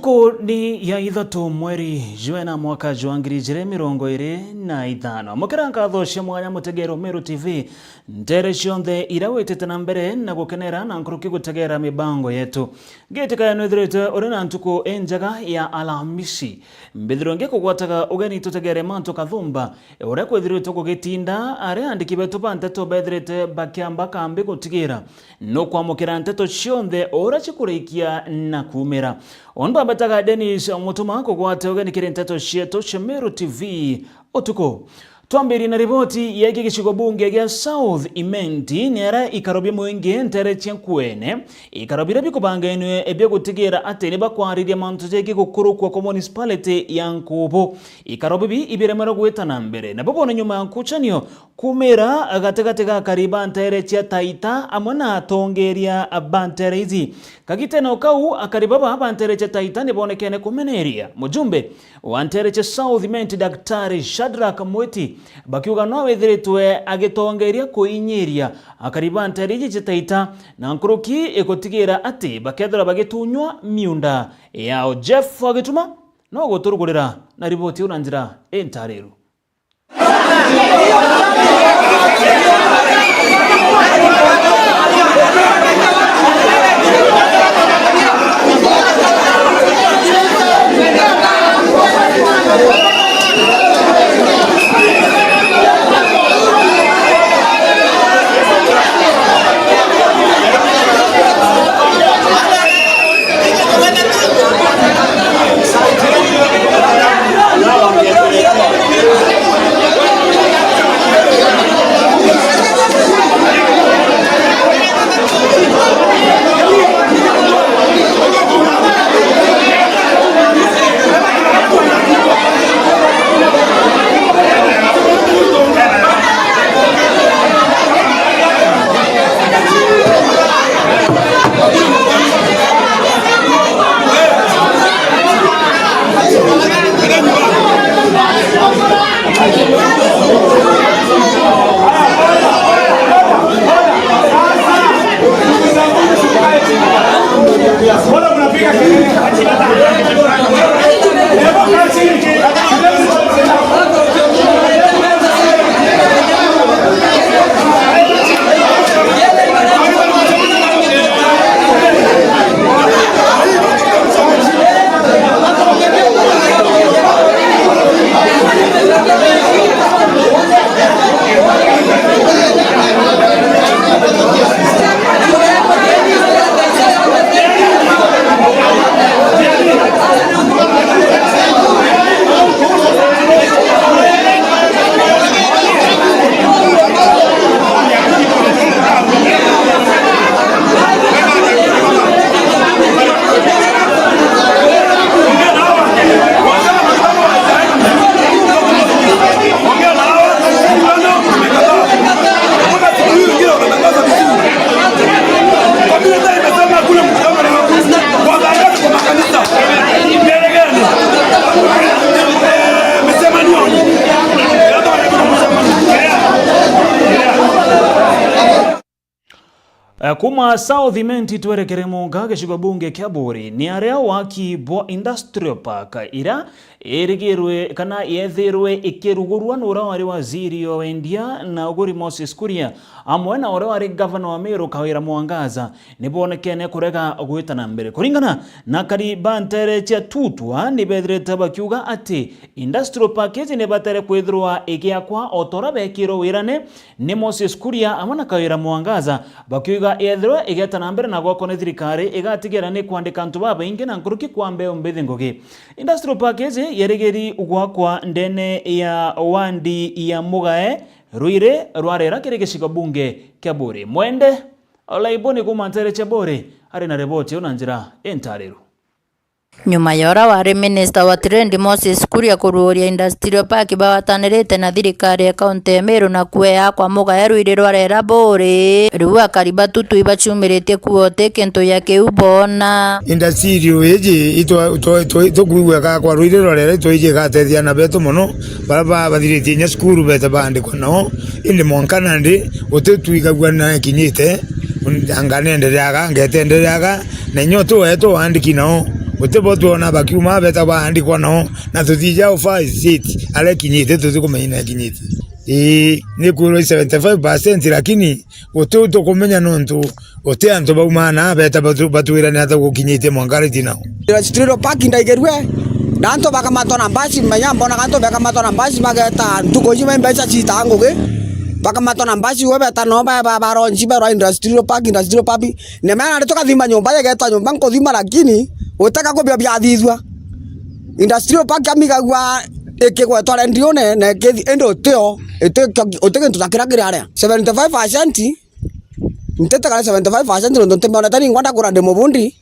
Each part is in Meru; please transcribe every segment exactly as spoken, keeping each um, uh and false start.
Ntuku ni ya ithatu mweri jwena mwaka jwa ngiri ijiri mirongo iri na ithano. Mukira nkatho cia mwanya mutegero Meru T V, ntere cionthe ira witite na mbere na gukenera na nkuruki gutegera mibango yetu. Ngitika ya nwithirite uri na ntuku injega ya Alhamisi. Mbithirwe ngikugwataga ugeni tutegere Mantu Kathumba, uria kwithiritwe gugitinda ari andiki betu ba nteto bethirite bakiamba kambi gutigira nukwamukira nteto cionthe uria cikurikia na kumira. Undu ambetaga Dennis Mutuma kugwata ugeni kiri nteto cietu cia Meru T V utuku. Twambirie na riboti yegie gicigo bunge gia South Imenti, ni aria ikaro bia mwingi ntere cia Nkuene, ikaro biria bikubangainwe bia gutigira ati ni bakwariria mantu jegie gukurukua kwa municipality ya Nkubu. Ikaro bibi ibiremerwe gwita na mbere, nabo bone nyuma ya nkucanio kumira gatigati ga akari ba ntere cia Taita amwe na atongeria ba ntere iji. Kagitene o kau, akari baba ba ntere cia Taita ni bonekene kumeneria mujumbe wa ntere cia South Imenti, Daktari Shadrack Mwiti, bakiuga no withiritwe agitongeria kuinyiria akari ba ntere iji cia Taita, na nkuruki igutigira ati bakethirwa bagitunywa miunda yao. Jeff Agituma no guturugurira na riboti iu na njira intariru. Eh, kuma South Imenti twerekere Monga, gicigo bunge kia Buuri, ni aria waki bwa Industrial Park ira irigirwe kana yethirwe ikirugurwa ni uria wari waziri wa wendia na uguri Moses Kuria, amwe na uria wari gavana wa Meru Kawira Mwangaza, ni bonekene kurega gwita na mbere. Kuringana na akari ba ntere cia Tutwa, ni bethirite bakiuga ati Industrial Park iji ni batere kwithirwa igiakwa o ta uria bekirwe wirane ni Moses Kuria amwe na Kawira Mwangaza, bakiuga yethirwa igeta na mbere na gwakwa ni thirikari, igatigira ni kwandika antu babaingi na nkuruki kwa mbeu mbithi ngugi. Industrial Park iji yerigiri gwakwa ndene ya wandi ya Mugae, Ruiri rwa Rera kiri gicigo bunge kia Buuri. Mwende Olaiboni kuma ntere cia Buuri ari na riboti iu na njira intariru. Nyuma ya uria wari minista wa trade Moses Kuria kuruuria Industrial Park bagwatanirite na thirikari ya kaunti ya Meru na kueakwa Mugae Ruiri rwa Rera Buuri, riu akari ba Tutwa ibaciumiritie kuuga uti kintu ya kiu boona. Industrial iji itwa-, itwa-, itwa-, itukwigua ka kwa Ruiri rwa Rera itwaiji igatethia ana betu mono, baria ba-, bathiritie inya cukuru bete baandikwa nao, indi mwanka nandi uti twigagua na kinyite, anga nendereaga, ngetendereaga, na inya uti wetu waandiki nao, Guti bo twona bakiuma beta baandikwa nao, na tutija offer state aria ikinyite, tutikumenya na ikinyite. Ii, ni kwirwa seventy five percent, lakini guti u tukumenya nontu guti antu baumaa na beta batu-, batwira ni ata gukinyite mwanka riti nao. Industrial Park ndaigerue, na antu bakamatwa na mbasi, menya mbonaga antu bakamatwa na mbasi, mageta ntuku iji mbeca citaa ngugi, bakamatwa na mbasi, we beta no ba, ba, baronji berwa Industrial Park, Industrial Park. Ni mena ri tukathima nyomba, yegetwa nyomba nkuthima, lakini uteka kubia biathithua. Industrial Park amigagua ikigwetwa rendiune na ikithi, indi utio, uti, uti gintu ta kiria kiri aria. Seventy five percent, ntete kana seventy five percent nontu ntimionete ningwa ndakura ndi mubundi.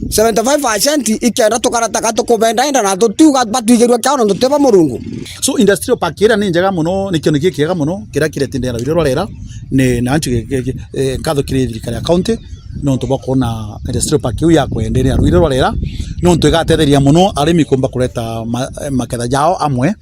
Seventy five percent ikenda tukarataga tukubenda enda na tutiuga batwigirua kiao nontu ti ba Murungu. So, industrial park iria ni njega mono, ni kioneki kiega mono kiria kiretindera rwiri rwa rera, ni na antu ge-, ge-, ge-, eh, nkatho kiri thirikari ya county nontu bwa kuona industrial park iu ya kwenderea rwiri rwa rera, nontu igatetheria mono arimi kumba kureta ma-, eh, maketha jao amwe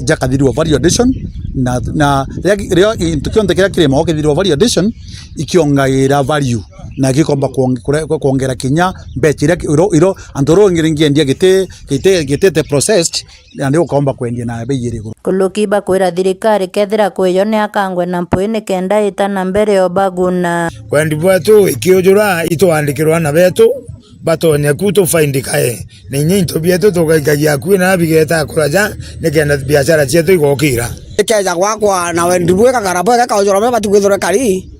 jakathirwa value addition, na, na riria, riria gintu kionthe kiria kirimagwa kithirwa value addition, ikiongaira value na gikomba kuonge-, kure-, kuongera kinya mbecha iria ki-, iro, iro antu ru ngiringiendia giti, giti, gitite processed, na ni ukomba kwendia na bei iri iguru. Kuluki bakwira thirikari kethira kwiyo ni akangwe na mpwi ni kenda ita na mbere o baguna. Wendi bwetu ikiujura itwandikirwa na betu, batonye ku tufaindikae. Na inya into bietu tugaikagia akui na bigeta kuraja, nikenda biashara cietu igokira. Ikeja gwakwa na wendi bwega karabo ega kaujura me bati kwithirwa kari,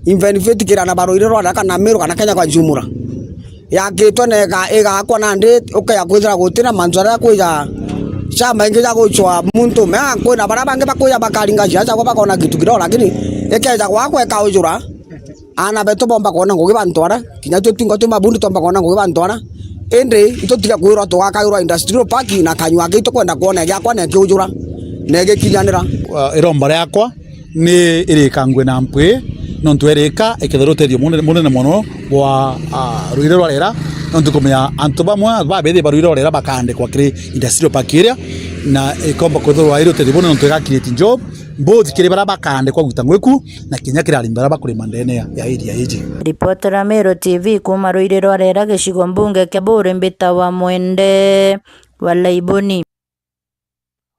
invenfit kira na barwire rwa raka na Meru kana Kenya kwa jumura. Yakitwe na iga-, igakwa nandi ukeja kwithira gutina mantu aria kwija shamba ingi ja gucwa muntu. Mea kwina baria bangi bakwija bakaringa ciaca gwa bakona gitu kidogo, lakini ikeja gwakwa ikaujura. Aana betu bomba kwona ngugi ba ntwara, kinya twi twinga twi mabundi twomba kwona ngugi ba ntwara. Indi itutiga kwirwa tugakairwa industrial park na kanyua aki tukwenda kwona giakwa na ikiujura na igikinyanira. Uh, iromba riakwa ni irikangwe na mpwi, nontu erika ikethirwa utethio munene, munene mono bwa, uh, rwiri rwa rera, nontu kumenya antu bamwe babethi ba rwiri rwa rera bakaandikwa kiri industrial park iria, na ikomba kwithirwa iri utethio bunene nontu iga create job, mbuthi kiri baria bakaandikwa gwita ngwiku, na kinya kiri arimi baria bakurima ndene ya, ya area iji. Ripotera Meru T V kuuma rwiri rwa rera gicigo mbunge kia Buuri mbita wa Mwende wa Laiboni.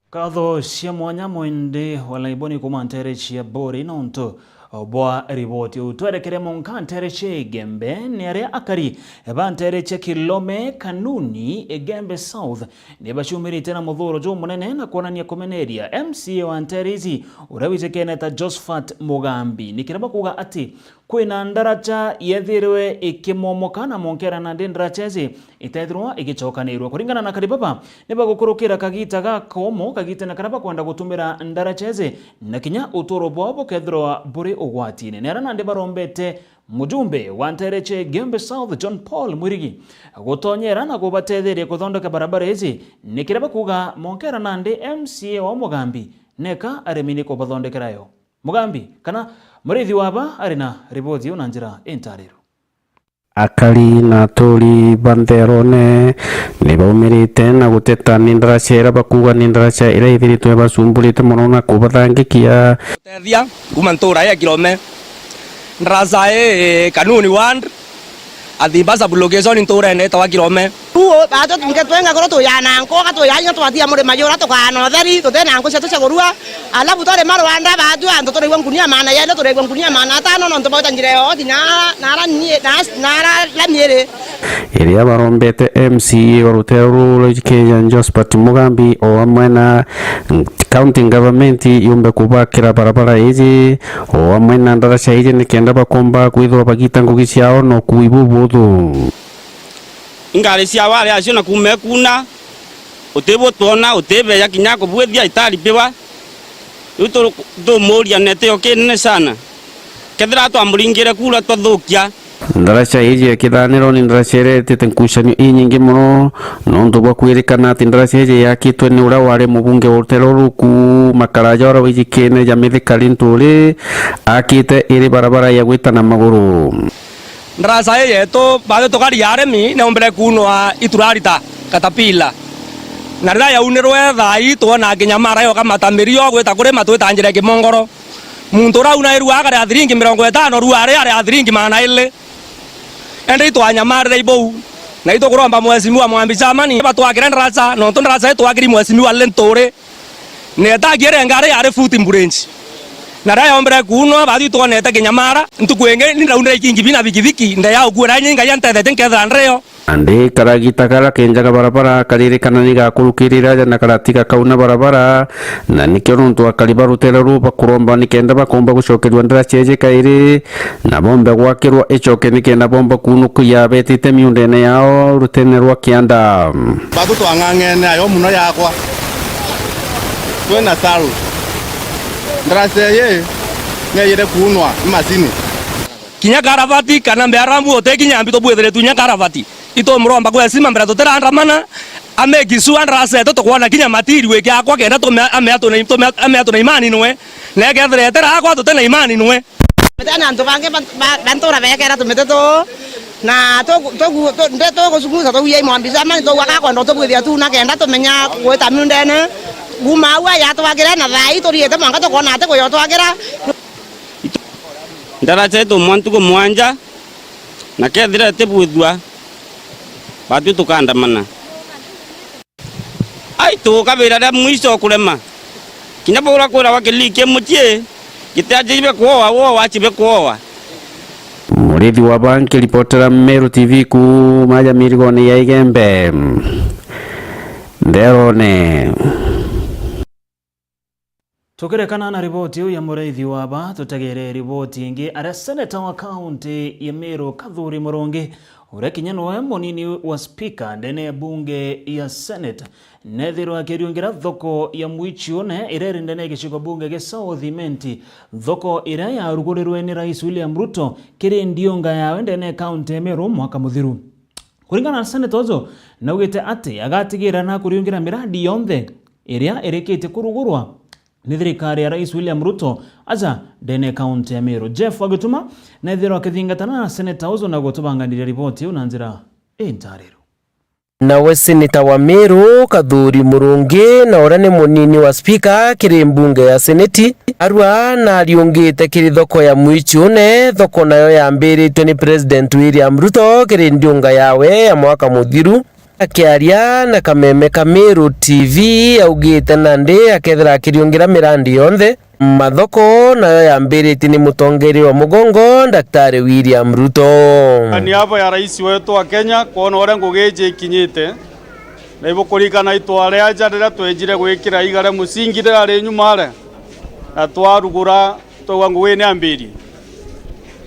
Nkatho cia mwanya Mwende wa Laiboni kuuma nteere cia Buuri nontu bwa riboti iu. Twerekere monka nteere cia Igembe, ni aria akari ba nteere cia Kilome, Kanuni, Igembe South, ni bacumirite na muthuuro jumunene na kwonania kumeneria M C A wa nteere ici, uria witikene ta Josephat Mugambi. Ni kiria bakuuga ati kwina ndaraca yethirwe ikimomoka na monkera nandi ndaraca ici itethirwa igicokanirua. Kuringana na akari baba, ni bagukurukira kagiita gakomo, kagiitene karia bakwenda gutumira ndaraca ici, na kinya utuuro bwao bukethirwa buri ugwatine. Ni aria nandi barombete mujumbe wa nteere cia Igembe South, John Paul Mwirigi, gutonyera na kubatetheria kuthondeka barabara ici, ni kiria bakuuga monkera nandi M C A wa Mugambi neka aremi ni kubathondekera yo. Mugambi, kana murithi wa ba, ari na riboti iu na njira intariru. Akari na aturi ba ntherone ni baumirite na guteta ni ndaraca iria bakuuga ni ndaraca iria ithiritwe ibacumburite mono na kubathangikia. Tethia kuma ntura ya Kilome. Ndaraca ii Kanuni Ward, Athimba sub-location nturene itawa Kilome. Ruo, baatwe nge twenga kuru tuya na nkuga tuya inya twatia murima jura tukaana utheri, tuti na nku cietu cia kurua. Alafu twarima rwanda, baatwe antu turaigua ngunia maana jeri, turaigua ngunia maana atano, nontu bauta njira yoo kinya nara nie-, na, nara lami iri. Iria barombete M C A wa rutere ruru rwa Kenya, Josephat Mugambi, o amwe na county government yumbe kubakira barabara iji, o amwe na ndaraca iji, nikenda bakomba kwithirwa bagita ngugi ciao na ukui bubuthu. Ingari cia wari acio na kuuma ikuna, utibutwona, utibeja kinya kubwithia itaripiwa. Riu tu-, tumuria netio kinene sana. Kethira twamuringire kura twathukia. Ndaraca iji ya Kithaniro ni ndaraca iretete nkucanio inyingi mono, nontu bwa kwirikana ati ndaraca iji yakitwe ni uria wari mubunge wa rutere ruru kuuma karaja, uria wijikene ja Mithika Linturi, akite iri barabara ya gwita na maguru. Ndaraca ii yetu, baatwi tukari arimi, neumbire kuunwa iturarita, katapila. Na riria yaunirwe thaa ii, twona kinya mara yoka matamirio gwita kurima twita njira ya kimongoro. Muntu uria aunairua akari a thiringi mirongo itano, riu ari, ari a thiringi magana iri. Indi itwanyamarire ibou. Na itukuromba mheshimiwa Mwambi Chamani batwakire ndaraca, nontu ndaraca itwakiri mheshimiwa Linturi. Netagiere ngari yari futi mburenji. Na riria yombire kuunwa, bathi twonete kinya mara, ntuku ingi ni ndaundire ikingi bina bikibiki, ndeya ukuura ni Ngai antethetie nkethira ndio. Nandi karagita kara kenjaga barabara karirikana ni gakurukirira aja na karatiga kauna barabara, na nikio nontu akari ba rutere ruu bakuromba nikenda bakomba gucokerua ndaraca iji kairi, na bombe gwakirwa icoke nikenda bomba kunukia betite miundene yao rutene rwa kianda. Batu twang'ang'ene ayo muno yakwa. Twina saru. Ndaraca iji neyire kuunwa ni macini. Kinya karavati kana mbearamu utikinya mbi tubwithiritwe kinya karavati. Itumuromba kwesima mbere tutirandamana, a make sure ndaraca itu tukwona kinya material ikiakwa kenda tume-, amea tuna, tume-, amea tuna imani nwe. Na ikethira itiraakwa tutina imani nwe. Mete na antu bangi ba, ba, ba ntura beekera tumite tuu, na tugu-, tugu-, tu-, nde tugucunguca twagia imwambi cia mani, twauga gakwenda utubwithia tu na kenda tumenya gwita miundene. Kuuma au yatwagire na thaa ii turiite mwanka tukoona ati kuyotwagira. Ndaraca itumwa ntuku mwanja, na kethira itibwithua, batwi tukandamana. Ai, tukabira ria mwico kurema. Kinya bura kwiragwa kiriiki mucii, gitiacibe kwoa, woa wacibe kwoa. Murithi wa Banki, ripotera Meru T V kuuma aja mirigone ya Igembe. Nderone. Tukirekana na riboti iu ya Murithi wa Ba, tutegere riboti ingi. Aria seneta wa kaunti ya Meru Kathuri Murungi, uria kinya niwe munini wa spika ndene ya bunge ya Senate, nethirwa akiriungira thoko ya Mwichiune iria iri ndene ya gicigo bunge gia South Imenti, thoko iria yarugurirwe ni Rais William Ruto kiri ndiunga yawe ndene ya kaunti ya Meru mwaka muthiru. Kuringana na seneta uju, naugite ati agatigira na kuriungira miradi yonthe iria irikitie kurugurwa ni thirikari ya Rais William Ruto aja ndene ya kaunti ya Meru. Jeff Wagituma nethirwa akithingatana na seneta uju na gutubanganiria riboti iu na njira intariro. Nawe seneta wa Meru, Kathuri Murungi, na uria ni munini wa spika kiri mbunge ya Seneti, arua nariungite kiri thoko ya Mwichiune, thoko nayo yambiritwe ni President William Ruto kiri ndiunga yawe ya mwaka muthiru. Akiaria na kameme ka Meru T V, augite nandi akethira akiriungira mirandi yonthe, mathoko nayo yambiritie ni mutongeria wa mugongo, Daktari William Ruto. Kwa niaba ya rais wetu wa Kenya, kwona uria ngugi iji ikinyite, na ibukuririkana itwari aja riria twejire gwikira iga ria musingi rirari nyuma aria, na twarugura, twauga ngugi ni ambirie.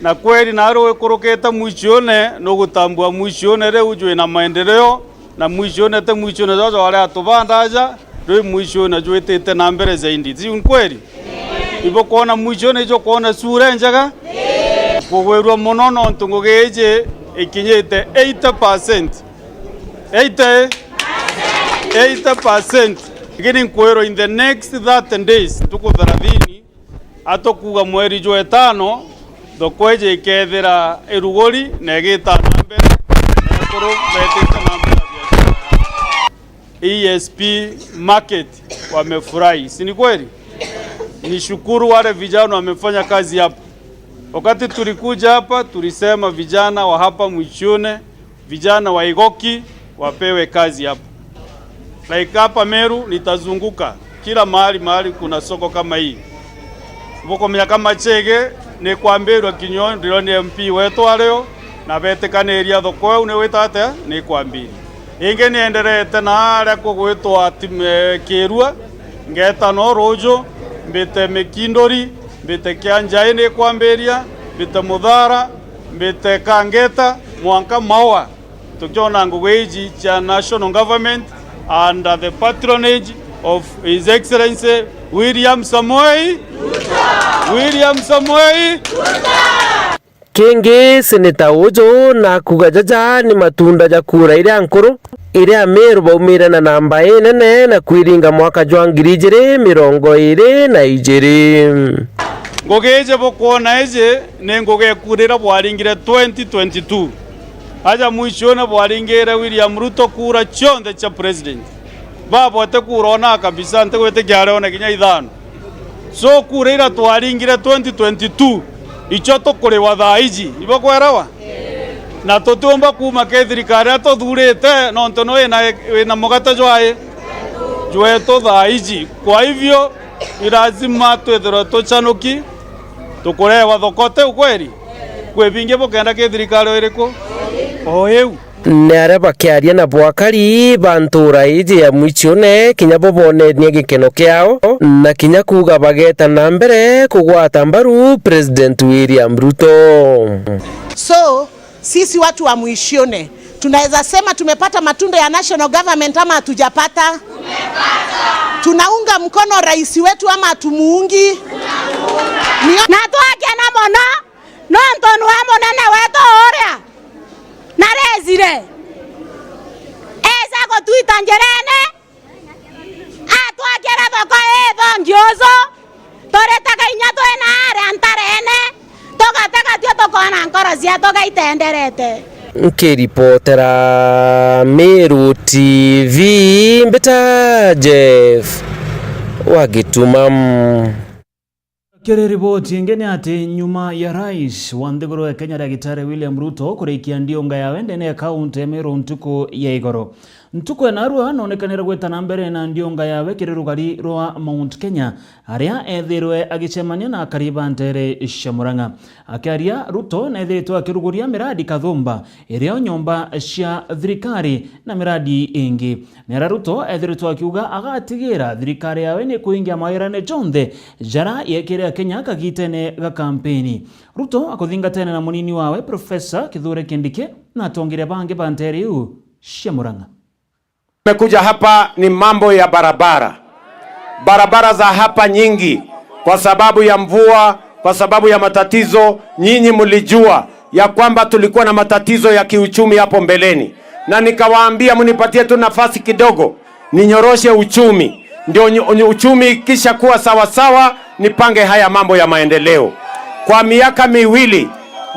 Na kweri, naari wikurukite Mwichiune, nugutambua Mwichiune riu jwina maendeleo, na Mwichiune ti Mwichiune jwa jwaria atubanda aja, rwi Mwichiune jwitite na mbere zaidi. Si ni kweri? Ibukwona Mwichiune ijo kwona sura injega? Kugwirua mono nontu ngugi iji ikinyite eighty percent. Eighty? Eighty percent. Lakini nkwirwa in the next thirty days, ntuku thelathini, atukuuga mweri jwa itano, thoko iji ikethira iruguri na igita na mbere, na ekuru betite na mbere biashara. E S P market wamefurahi, si ni kweli? Nishukuru wale vijana wamefanya kazi hapa. Wakati tulikuja hapa, tulisema vijana wa hapa Mwichiune, vijana wa Igoki wapewe kazi hapa. Like hapa Meru, nitazunguka kila mahali, mahali kuna soko kama hii. Bukumenya kama Chege ni kwambirwa kinya ndio ni M P wetu ario, na betikaniria thoko iu ni wita atia ni kwambiri. Ingi nienderete na aria kugwitwa Tim-, eh, Kirua, ngeta no ruju, mbite Mikinduri, mbite Kianjai ni kwambiria, mbite Muthara, mbite Kangeta, mwanka Maua. Tukiona ngugi iji cia national government under the patronage of His Excellency William Samoei, William Samoei. Kingi, seneta uju nakuga jaja ni matunda ja kura iria nkuru, iria Meru baumire na namba inene na kwiringa mwaka jwa ngiri ijiri mirongo iri na ijiri. Ngugi iji bukwona iji ni ngugi ya kura iria bwaringire twenty twenty-two. Aja Mwichiune bwaringire William Ruto kura cionthe cia president. Babote kura ona kabisa, ntigwitikia ari ona kinya ithano. So kura iria twaringire twenty twenty-two, icio tukuriwa thaa iji. Ibo kwerewa? Na tutiumba kuuma ki thirikari iria tuthurite, nontu nwe wina, wina mugate jwai jwetu thaa iji. Kwa hivyo, ni lazima twithirwe tuchanuki, tukurewa thokote ukweli. Kwi bingi bukenda ki thirikari o iriku? O iu. Ni aria bakiaria na bwakari ba ntuura iji ya Mwichiune, kinya bo boonenie gikeno kiao, na kinya kuuga bageeta na mbere kugwata mbaru President William Ruto. So, sisi watu wa Mwichiune, tunaweza sema tumepata matunda ya national government ama hatujapata? Tunaunga mkono rais wetu ama hatumuungi? Ni- Na twakena mono, nontu nwe munene wetu uria na rezire eja gutwita njirene, atwakira thoko ithongi uju, turitega inya twina aria ntarene, tugatega tio tukoona nkoro cietu gaitenderete. Nkiripotera Meru T V, mbita Jeff wa Gituma. Kiri riboti ingi ni ati nyuma ya rais wa nthiguru ya Kenya Dagitari William Ruto kurikia ndiunga yawe ndene ya kaunti ya Meru ntuku ya igoro, ntuku ya narua noonekanire gwita na mbere na ndiunga yawe kiri rugari rwa Mount Kenya, aria ethirwe agicemania na akari ba nteere cia Murang'a. Akiaria, Ruto neethiritwe akiruguria miradi kathumba irio nyomba cia thirikari na miradi ingi. Ni aria Ruto eethiritwe akiuga agatigira thirikari yawe ni kuingia mawirane jonthe jara yeekire Kenya kagitene ga kampeni. Ruto akuthingatene na munini wawe Professor Kithure Kindiki na atongeria bangi ba nteere iu cia Murang'a. Nimekuja hapa ni mambo ya barabara. Barabara za hapa nyingi, kwa sababu ya mvua, kwa sababu ya matatizo, nyinyi mlijua ya kwamba tulikuwa na matatizo ya kiuchumi hapo mbeleni, na nikawaambia, mnipatie tu nafasi kidogo, ninyoroshe uchumi, ndio nyu-, nyu-, uchumi ikisha kuwa sawa sawa, nipange haya mambo ya maendeleo. Kwa miaka miwili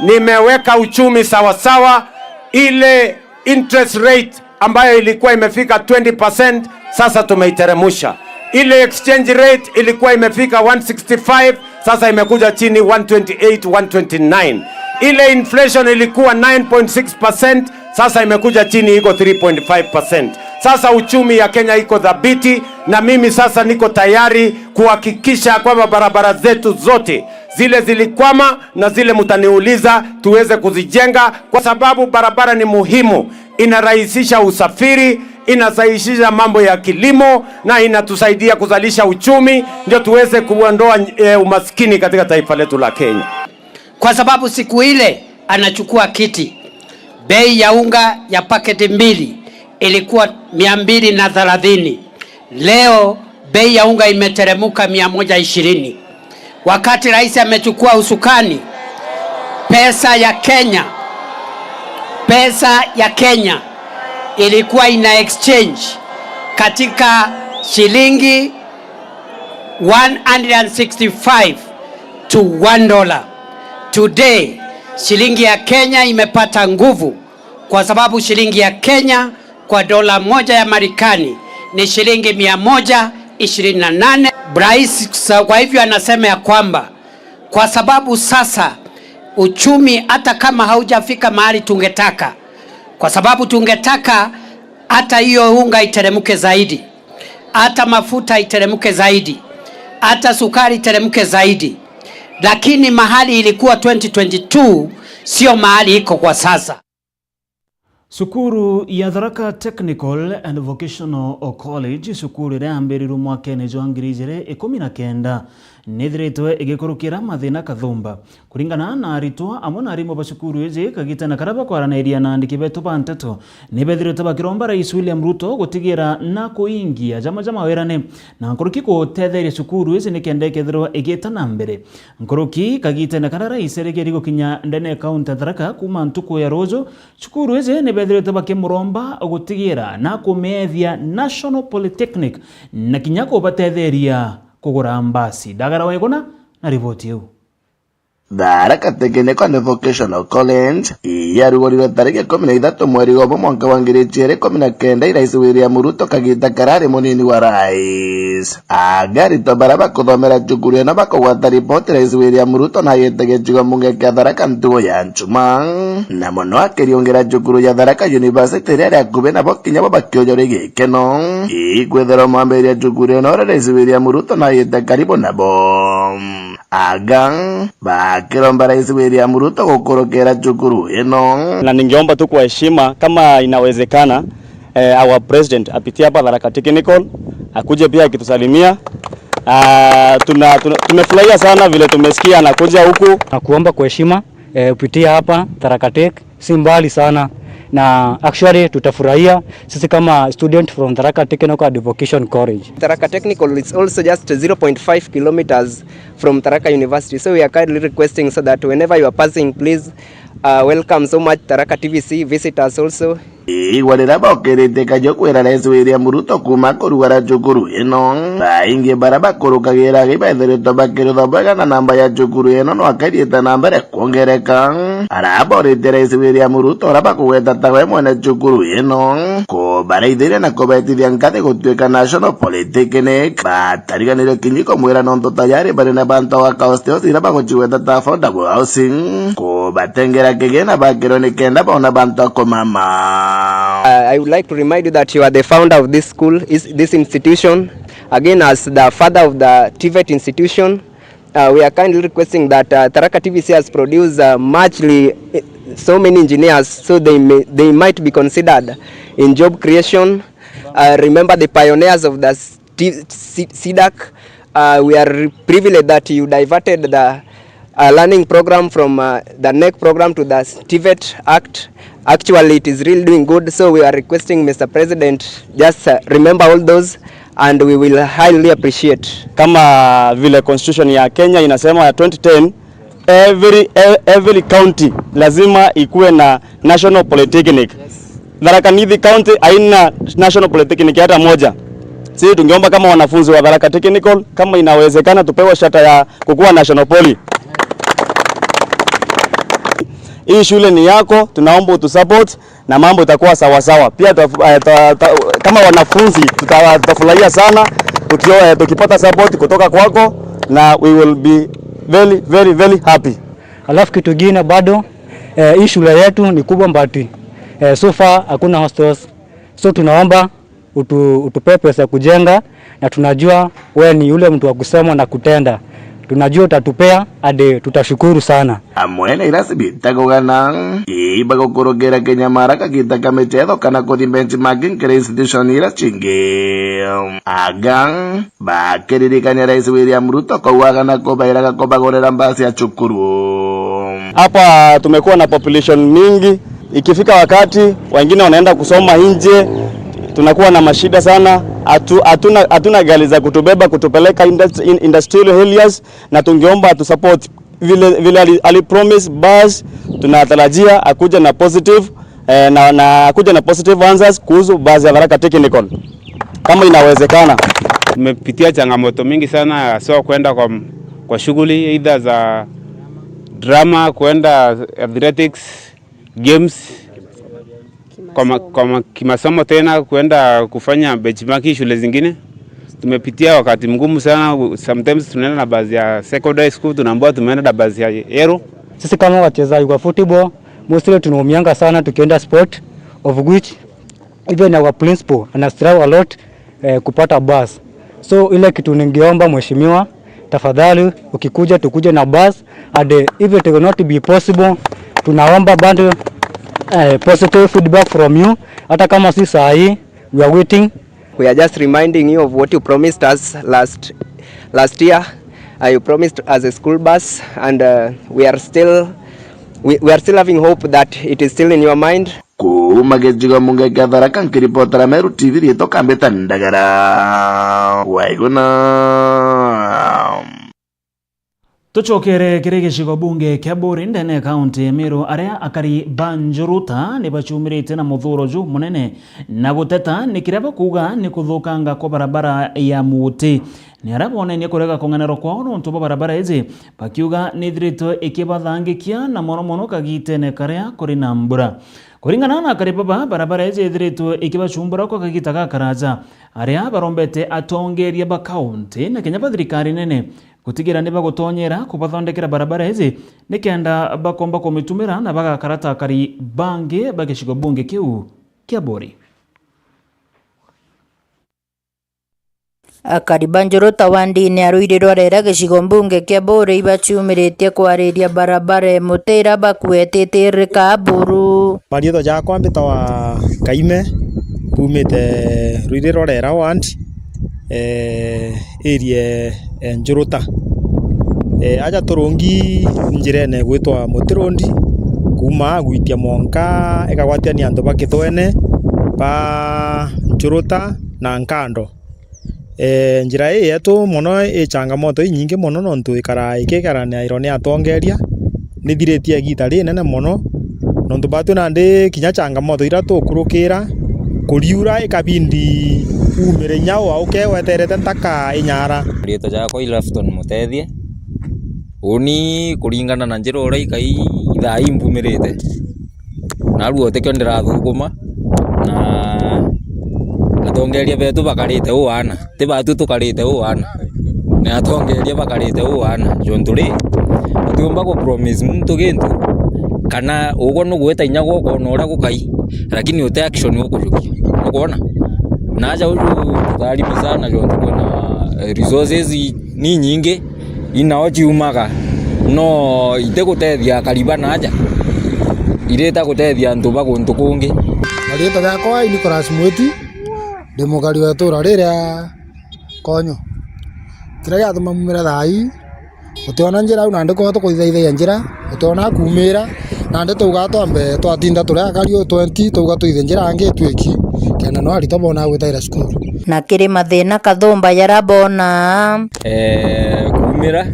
nimeweka uchumi sawa sawa, ile interest rate ambayo ilikuwa imefika twenty percent, sasa tumeiteremusha. Ile exchange rate ilikuwa imefika one sixty-five, sasa imekuja chini one twenty-eight, one twenty-nine. Ile inflation ilikuwa nine point six percent, sasa imekuja chini, iko three point five percent. Sasa uchumi ya Kenya iko dhabiti, na mimi sasa niko tayari kuhakikisha kwamba barabara zetu zote zile zilikwama na zile mtaniuliza tuweze kuzijenga, kwa sababu barabara ni muhimu, inarahisisha usafiri, inarahisisha mambo ya kilimo na inatusaidia kuzalisha uchumi, ndio tuweze kuondoa, eh, umaskini katika taifa letu la Kenya. Kwa sababu siku ile anachukua kiti, bei ya unga ya paketi mbili ilikuwa mia mbili na thelathini. Leo bei ya unga imeteremuka mia moja ishirini. Wakati rais amechukua usukani, pesa ya Kenya, pesa ya Kenya ilikuwa ina exchange katika shilingi one hundred sixty-five to one dollar. Today, shilingi ya Kenya imepata nguvu kwa sababu shilingi ya Kenya kwa dola moja ya Marekani ni shilingi mia moja ishirini na nane. Rais, sa-, kwa hivyo anasema ya kwamba kwa sababu sasa uchumi hata kama haujafika mahali tungetaka, kwa sababu tungetaka hata hiyo unga iteremke zaidi, hata mafuta iteremke zaidi, hata sukari iteremke zaidi, lakini mahali ilikuwa twenty twenty-two sio mahali iko kwa sasa. Cukuru ya Tharaka Technical and Vocational College, cukuru iria yambirirwe mwakene jwa ngiri ijiri ikumi na kenda, nithiritwe igikurukira mathina kathumba. Kuringana na aritwa amwe na arimu ba cukuru iji, kagitene karia bakwaraniria na andiki betu ba nteto, nibethiritwe bakiromba Rais William Ruto gutigira na kuingia jama ja mawirane na nkuruki gutetheria cukuru iji nikenda ikethirwa igiita na mbere. Nkuruki kagitene karia Rais erigeri gukinya ndene ya kaunti ya Tharaka kuuma ntuku ya ruuju, cukuru iji nibethiritwe bakimuromba gutigira na kumeethia National Polytechnic na kinya kubatetheria kugura mbasi. Ndagara Waiguna na riboti iu. Tharaka Technical and Vocational College, iyarugorirwe tariki ikumi na ithatu mweri gwa umwe mwanka wa ngiri ijiri ikumi na kenda i Rais William Ruto kagita karari munini wa rais. Agaritwa bara bakuthomera cukuru ino bakugwata ripoti Rais William Ruto na ayite gicigo mbunge kia Tharaka ntugo ya Nchuma, na mono akiriungira cukuru ya Tharaka University iria ri akubi nabo kinya bo bakiujuri gikeno. Ikwithirwa mwambiria cukuru ino uria Rais William Ruto na ayite karibu nabo. Aga bakiromba Rais William Ruto gukurukira cukuru ino. Na ningeomba tu kwa heshima, kama inawezekana, eh, our president apitie hapa Tharaka Technical, akuje pia akitusalimia. Ah, tuna, tuna, tumefurahia sana vile tumesikia anakuja huku. Na kuomba kwa heshima, eh, upitie hapa Tharaka Tech, si mbali sana. Na actually tutafurahia sisi kama student from Tharaka Technical and Vocation College. Tharaka Technical is also just zero point five kilometers from Tharaka University. So we are kindly requesting so that whenever you are passing, please, uh, welcome so much Tharaka T V C, visit us also. Igwa riria bokiritie kajo kwira Rais William Ruto kuuma kurugara cukuru ino, baingi bara bakurukagira agi bethiritwe bakirutha bwega na namba ya cukuru ino no akathiite na mbere kwongereka. Araboritie Rais William Ruto uria bakugweta tawe mwene cukuru ino, kubaraithiria na kubetithia nkathi gutuika National Polytechnic. Batariganirwe kinyi kumwira nontu tayari bari na bantu ba Kaosteos iria bagucigweta ta affordable housing, kubatengera kigina bakirwe ni kenda bona bantu a kumama. Uh, I would like to remind you that you are the founder of this school, is, this institution. Again, as the father of the TVET institution, uh, we are kindly requesting that, uh, Tharaka T V C has produced, uh, muchly, eh, so many engineers, so they may, they might be considered in job creation. Uh, remember the pioneers of the T-, C-, CDAC. Uh, we are privileged that you diverted the, uh, learning program from, uh, the NEC program to the TVET Act. Actually, it is really doing good. So we are requesting, Mister President, just, uh, remember all those, and we will highly appreciate. Kama vile constitution ya Kenya inasema ya twenty ten, every, e-, every county lazima ikuwe na National Polytechnic. Tharaka Nithi County haina National Polytechnic hata moja. Sisi tungeomba kama wanafunzi wa Tharaka Technical, kama inawezekana, tupewe shata ya kukuwa National Poly. Hii shule ni yako, tunaomba utusupport na mambo itakuwa sawa sawa. Pia ta-, eh, ta-, ta-, kama wanafunzi tuta-, tutafurahia sana tukio-, eh, tukipata support kutoka kwako, na we will be very, very, very happy. Alafu kitu kingine bado, eh, hii shule yetu ni kubwa but, eh, so far hakuna hostels. So tunaomba utu-, utupee pesa ya kujenga, na tunajua wewe ni yule mtu wa kusema na kutenda. Tunajua utatupea, hadi tutashukuru sana. Amwe na iria cibitagugana, ibagukurukira kinyamara kagita ka michetho kana kuthi benchmarking kiri institution iria cingi. Aga bakiririkania Rais William Ruto kauaga na kubairaga kubagurira mbasi ya cukuru. Hapa tumekuwa na population mingi, ikifika wakati wengine wanaenda kusoma nje, tunakuwa na mashida sana. Hatu-, hatuna, hatuna gari za kutubeba kutupeleka indus-, in-, industrial areas, na tungeomba tu support vile, vile ali, ali promise bus, tunatarajia akuje na positive, eh, na, na akuje na positive answers kuhusu bus ya Tharaka Technical kama inawezekana. Tumepitia changamoto mingi sana, haswa kwenda kwa, kwa shughuli either za drama, kwenda athletics, games, kwa ma-, kwa ma-, kimasomo tena kwenda kufanya benchmark shule zingine. Tumepitia wakati mgumu sana, sometimes tunaenda na basi ya secondary school, tunaambiwa tumeenda na basi ya yellow. Sisi kama wachezaji wa football, mostly tunaumianga sana tukienda sport, of which even our principal ana struggle a lot, eh, kupata bus. So ile kitu ningeomba mheshimiwa, tafadhali ukikuja tukuje na bus, and, eh, if it will not be possible, tunaomba bado, eh, positive feedback from you, hata kama si saa hii, we are waiting. We are just reminding you of what you promised us last, last year. Uh, you promised us a school bus, and, uh, we are still, we, we are still having hope that it is still in your mind. Kuuma gicigo mbunge kia Tharaka, nkiripotera Meru T V, riitwa Kambita Ndagara. Waiguna. Tucokere kiri gicigo bunge kia Buuri ndene ya kaunti ya Meru, aria akari ba Njuruta ni bacumirite na muthuro jumunene na guteta ni kiria bakuuga ni kuthukanga kwa barabara ya Muuti. ni aria boonenie kurega kung'anerwa kwao nontu bwa barabara iji, bakiuga nithiritwe ikibathangikia na mono mono kagitene karia kuri na mbura. Kuringana na akari baba, barabara iji ithiritwe ikibacumbura kwa kagita gakaraja, aria barombete atongeria ba kaunti na kinya ba thirikari nene gutigira ni bagutonyera kubathondekera barabara iji nikenda bakomba kumitumira na bagakara ta akari bangi ba gicigo bunge kiu kia Buri. Akari ba Njuruta wandini ya Ruiri rwa Rera gicigo mbunge kia Buri ibaciumiritie kwariria barabara e mutira bakuetite rika buru. Mariitwa jakwa mbitawa Kaime, mbumite Ruiri rwa Rera ward, eh, area e Njuruta. Eh, aja turungi njirene gwitwa Mutirundi, kuuma gwitia mwanka ikagwatania antu ba Kitwene, ba Njuruta na Nkando. Eh, njira ii yetu mono i changamoto inyingi mono, nontu ikara ikigaranairwa ni atongeria, nithiritie igita rinene mono, nontu batwi nandi kinya changamoto iria tukurukira, kuriura ikabindi umire inya wauke weterete ntaka inyara. Riitwa jakwa i Lafton Mutethie. Uni kuringana na njira uria ikai, ithaa ii mbumirite. Narua utikio ndirathukuma, na atongeria betu bakarite uu aana. Ti batu tukarite uu aana. Ni atongeria bakarite uu aana. Jontu ri, utiumba ku promise muntu gintu, kana ugwe nugwita inya gwe ukona uria gukai, lakini uti action ukujukia. Ukwona? Na aja uju tutharimi sana, jontu kwina, eh, resources ni nyingi, inao ciumaga, no itigutethia akari ba naaja, irita gutethia antu ba guntu kungi. Mariitwa jakwa i Nicholas Mwiti, ndi mukari wa itura riria Konyo. Kiria giatuma mumira thaa ii, utiona njira au, nandi kwao tukuthithaithagia njira, utiona kumira, nandi twauga twambe twatinda turi akari u twenty, twauga twithe njira angi itwiki, kenda no aritwa bona gwitaira cukuru. Na kiri mathina kathumba jaria bona. Eh, kumira,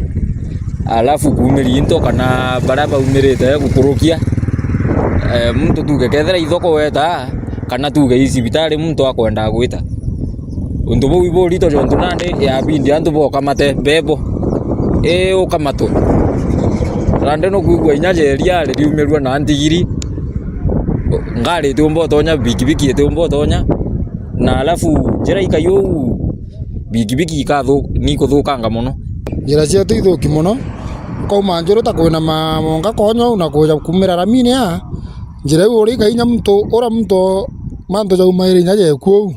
alafu kumiri into kana baria baumirite gukurukia. Eh, muntu tuge kethira ithoko weta, kana tuge i cibitari muntu akwenda gwita. Untu buu iburito jontu nandi yabindi antu bokamate bebo. Ii ukamatwe. Nandi nukwigua inya jeria ririumirua na ntigiri. Ngari itiumba utonya, bikibiki itiumba utonya. Na alafu njira ikai uu, bikibiki ikathu-, nikuthukanga mono. Njira cietu ithuki mono, ukauma Njuru ta kwina ma-, monga Konyo na kuja kumira ramini aa, njira iu uri ikai inya muntu, ura muntu mantu jaumaire inya jeku uu,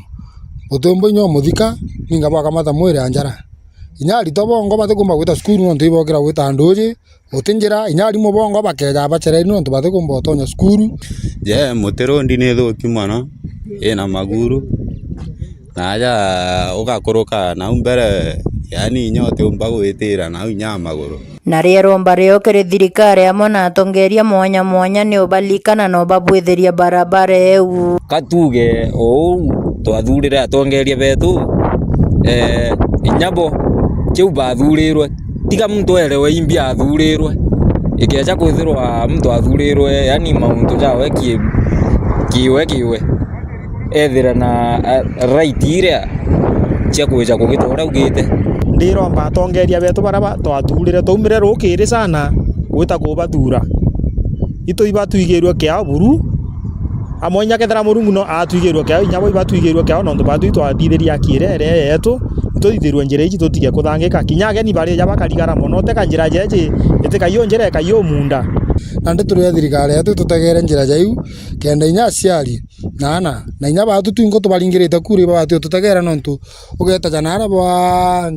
utiumba inya umuthika, ninga bwakamata mwiri anjara. Inya aritwa bongo batikumba gwita cukuru nontu ibokira gwita nduji, Guti njira, inya arimu bongo bakeja bacereri nontu batikumba utonya cukuru. Je, Mutirundi ni thuki mono, ina maguru. Na aja ugakuruka nau mbere, yani inya utiumba gwitira nau inya maguru. Na rio iromba rio kiri thirikari amwe na atongeria mwanya mwanya ni ubalikana na ubabwithiria barabara eu. Ka tuge uu, twathurire atongeria betu, eh, inya bo, kiu bathurirwe. Tiga muntu erewe imbi athurirwe. Ikeja kwithirwa muntu athurirwe, yani mauntu jawe ki-, kiwe kiwe, ethira na, a, right iria cia kwija kugita uria augite. Ndiromba atongeria betu baria ba-, twathurire, twaumire rukiri sana gwita kubathura. Itu ibatwigirwe kiao buru, amwe inya kethira Murungu no atwigirwe kiao, inya bo ibatwigirwe kiao, nontu batu itwathithirie aki iria iri yetu, ituthithirwe njira iji tutige kuthangika. Kinya ageni barija bakarigara mono, teka njira jeji, itikai u njira, ikai u munda. Nandi turi a thirikari yetu itutegere njira jaiu, kenda inya aciari na ana, na inya batu twingo tubaringirite kuri, ibabati ututegera nontu Ugeta ja naara bwa,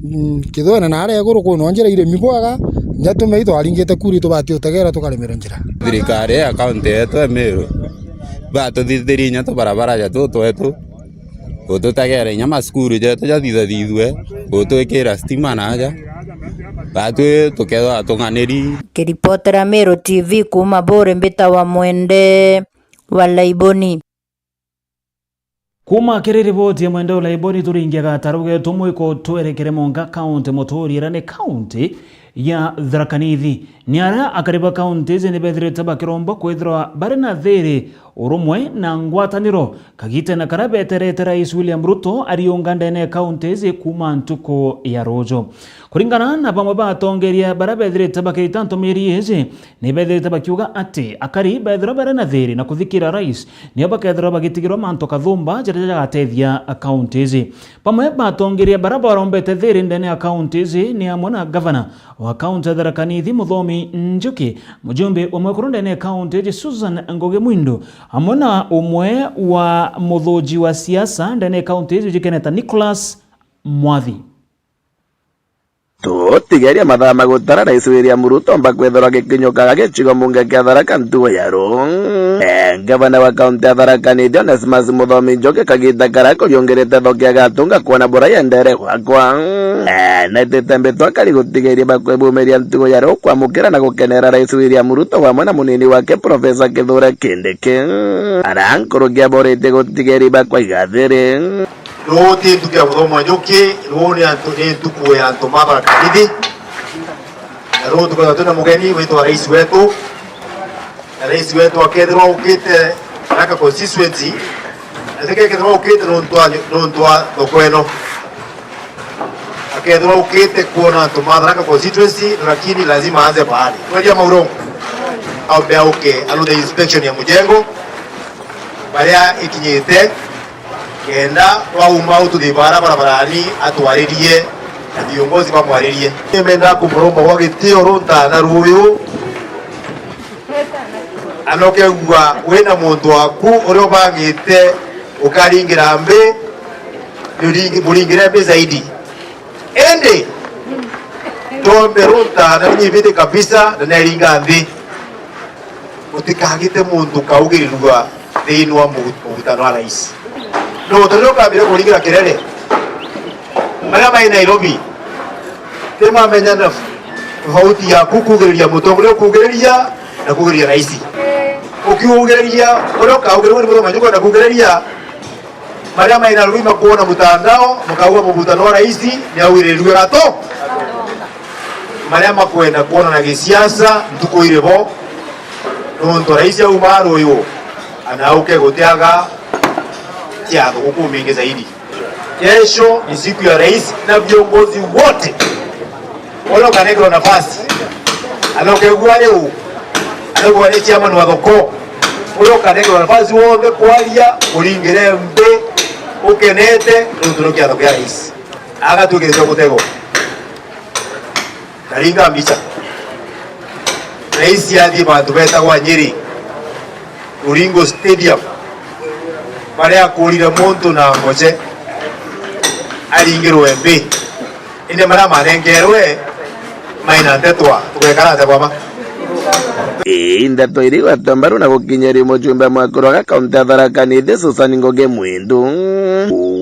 mm, Kithwene naara iguru kwina njira irimi bwega, inya tumei twaringite kuri tubati utegera tukaremerwa njira. Thirikari ya kaunti yetu ya Meru, batuthithirie inya tubarabara ja tu twetu, ututegera inya macukuru jetu jathithathithue, utwikira stima naja, batwi tukethwa tung'aniri. Kiripotera Meru T V kuuma Buri, mbitawa Mwende wa Laiboni. Kuuma kiri riboti ya Mwende Ulaiboni, turingia gataru getu mwiko twerekere Monga County, Muturi iria ni county ya Tharaka Nithi. Ni aria akari ba counties ni bethirite bakiromba kwithirwa bari na thiri, urumwe na ngwataniro kagitene karia beterete Rais William Ruto ariunga ndene ya counties kuuma ntuku ya ruju. Kuringana na bamwe ba atongeria baria bethirite bakirita ntumiri iji, ni bethirite bakiuga ati akari bethirwa bari na thiri na kuthikira rais, nio bakethirwa bagitigirwa mantu kathumba jaria jagatethia counties. Bamwe ba atongeria baria barombete thiri ndene ya counties ni amwe na gavana wa kaunti ya Tharaka Nithi, Muthomi Njuki, mujumbe wa mwekuru ndene ya kaunti iji, Susan Ngugi Mwindu, amwe na umwe wa muthuji wa siasa ndene ya kaunti iji, Keneta Nicholas Mwathi. Tutigeria mathaa ma gutara Rais William Ruto omba kwithirwa gikinyukaga gicigo mbunge kia Tharaka ntugo ya ru. Eh, ngavana wa kaunti ya Tharaka Nithi, Onesmus Muthomi Njuki, kagita karia akuriungirite thoki agatunga kwona buria yendere gwakwa. Eh, naitite mbitwa akari gutigeria bakwibumiria ntugo ya ru kwamukira na gukenera Rais William Ruto wamwe na munini wake Professor Kithure Kindiki. Aria nkuruki aboritie gutigeria bakwaiga thiri. Ruu ti ntuku ya Muthomi Njuki, ruu ni antu, ni ntuku ya antu ma Tharaka Nithi. Na ruu tukwenda twina mugeni witwa rais wetu. Na rais wetu akethirwa ukite Tharaka constituency, na tikethirwa ukite nontu wa, nontu wa thoko ino. Akethirwa ukite kuona antu ma Tharaka constituency, lakini lazima aanze pahali. Kweria maurongo, aumbe auke, aruthe inspection ya mujengo, baria ikinyite, kenda twauma au tuthi bara barabarani, atwaririe na viongozi bamwaririe. Nimenda kumuromba gwa gitio runtana ruyu, anokegua wina muntu waku uria ubangite ukaringira mbi, uringi-, muringire mbi zaidi. Indi, tombe runtana nyibidi kabisa na neringa nthi. Gutikagite muntu kaugirirua thiini wa mugu-, mugutano wa rais. Nontu riria ukambire kuringira kirere, maria mai Nairobi, ni mamenya na tofauti ya kukugiriria mutongoria ukugiriria na kugiriria rais. Ukiugiriria, uria ukaugirirua ni Muthomi Njuki na kugiriria, maria maina rui makwona mutandao, mukauga mugutano wa rais ni augirirue gato. Maria makwenda kwona na gisiasa, ntuku iri bo, nontu rais auma ruyu, anauke gutiaga ciatho guku mingi zaidi. Kesho ni siku ya rais na viongozi wote. Uria ukanengerwa nafasi, anokegua riu, anokegua ni chairman wa thoko. Uria ukanengerwa nafasi wonthe kwaria, uringire mbi, ukenete, nontu ni kiatho kia rais. Agatwikirite mutego. Na ringa mbica. Rais athii bantu betagwa Nyeri, Ulingo Stadium, baria akurire muntu na ngoce, aringirwe mbi. Indi maria manengerwe maina ntetwa, tugekara atia bwama? Ii ndeto iri igwetwa mbaru na gukinyeria mujumbe mwa Kuruaga kaunti ya Tharaka Nithi, Susan Ngugi Mwindu,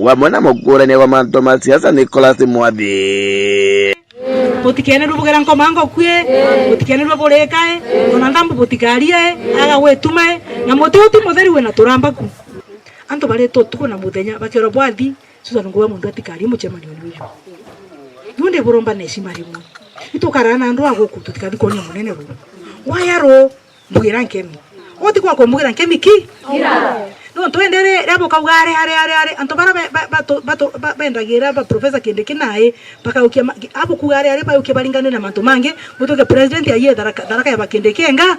wamwe na mukurania wa mantu ma siasa Nicholas Mwathi. Butikenerwe bugira nkoma ngokue, butikenerwe burikae, ona nthambu butikarie, aga gwitumae, na muti uti mutheri wina turamba ku. Antu baretwa utuku na muthenya, bakiorwa bwathi, Susan Ngugi Mwindu atikarie mucemanio ni uyu. Riu ndi buromba na heshima rimwe. Itukara na andu a guku tutikathi kwonia munene ruu. Waya ruu, mbugira nkemi. Uti kwa kumbugira nkemi ki? Nontu indi ri-, ria bukauga ari, ari, ari, ari, antu bara be-, ba-, batu-, batu-, ba-, bendagira ba Professor Kindiki nai, bakaukia ma-, abukuga ari, ari, baukia baringane na mantu mangi, mutuke president aiye Tharaka, Tharaka ya ba Kindiki enga.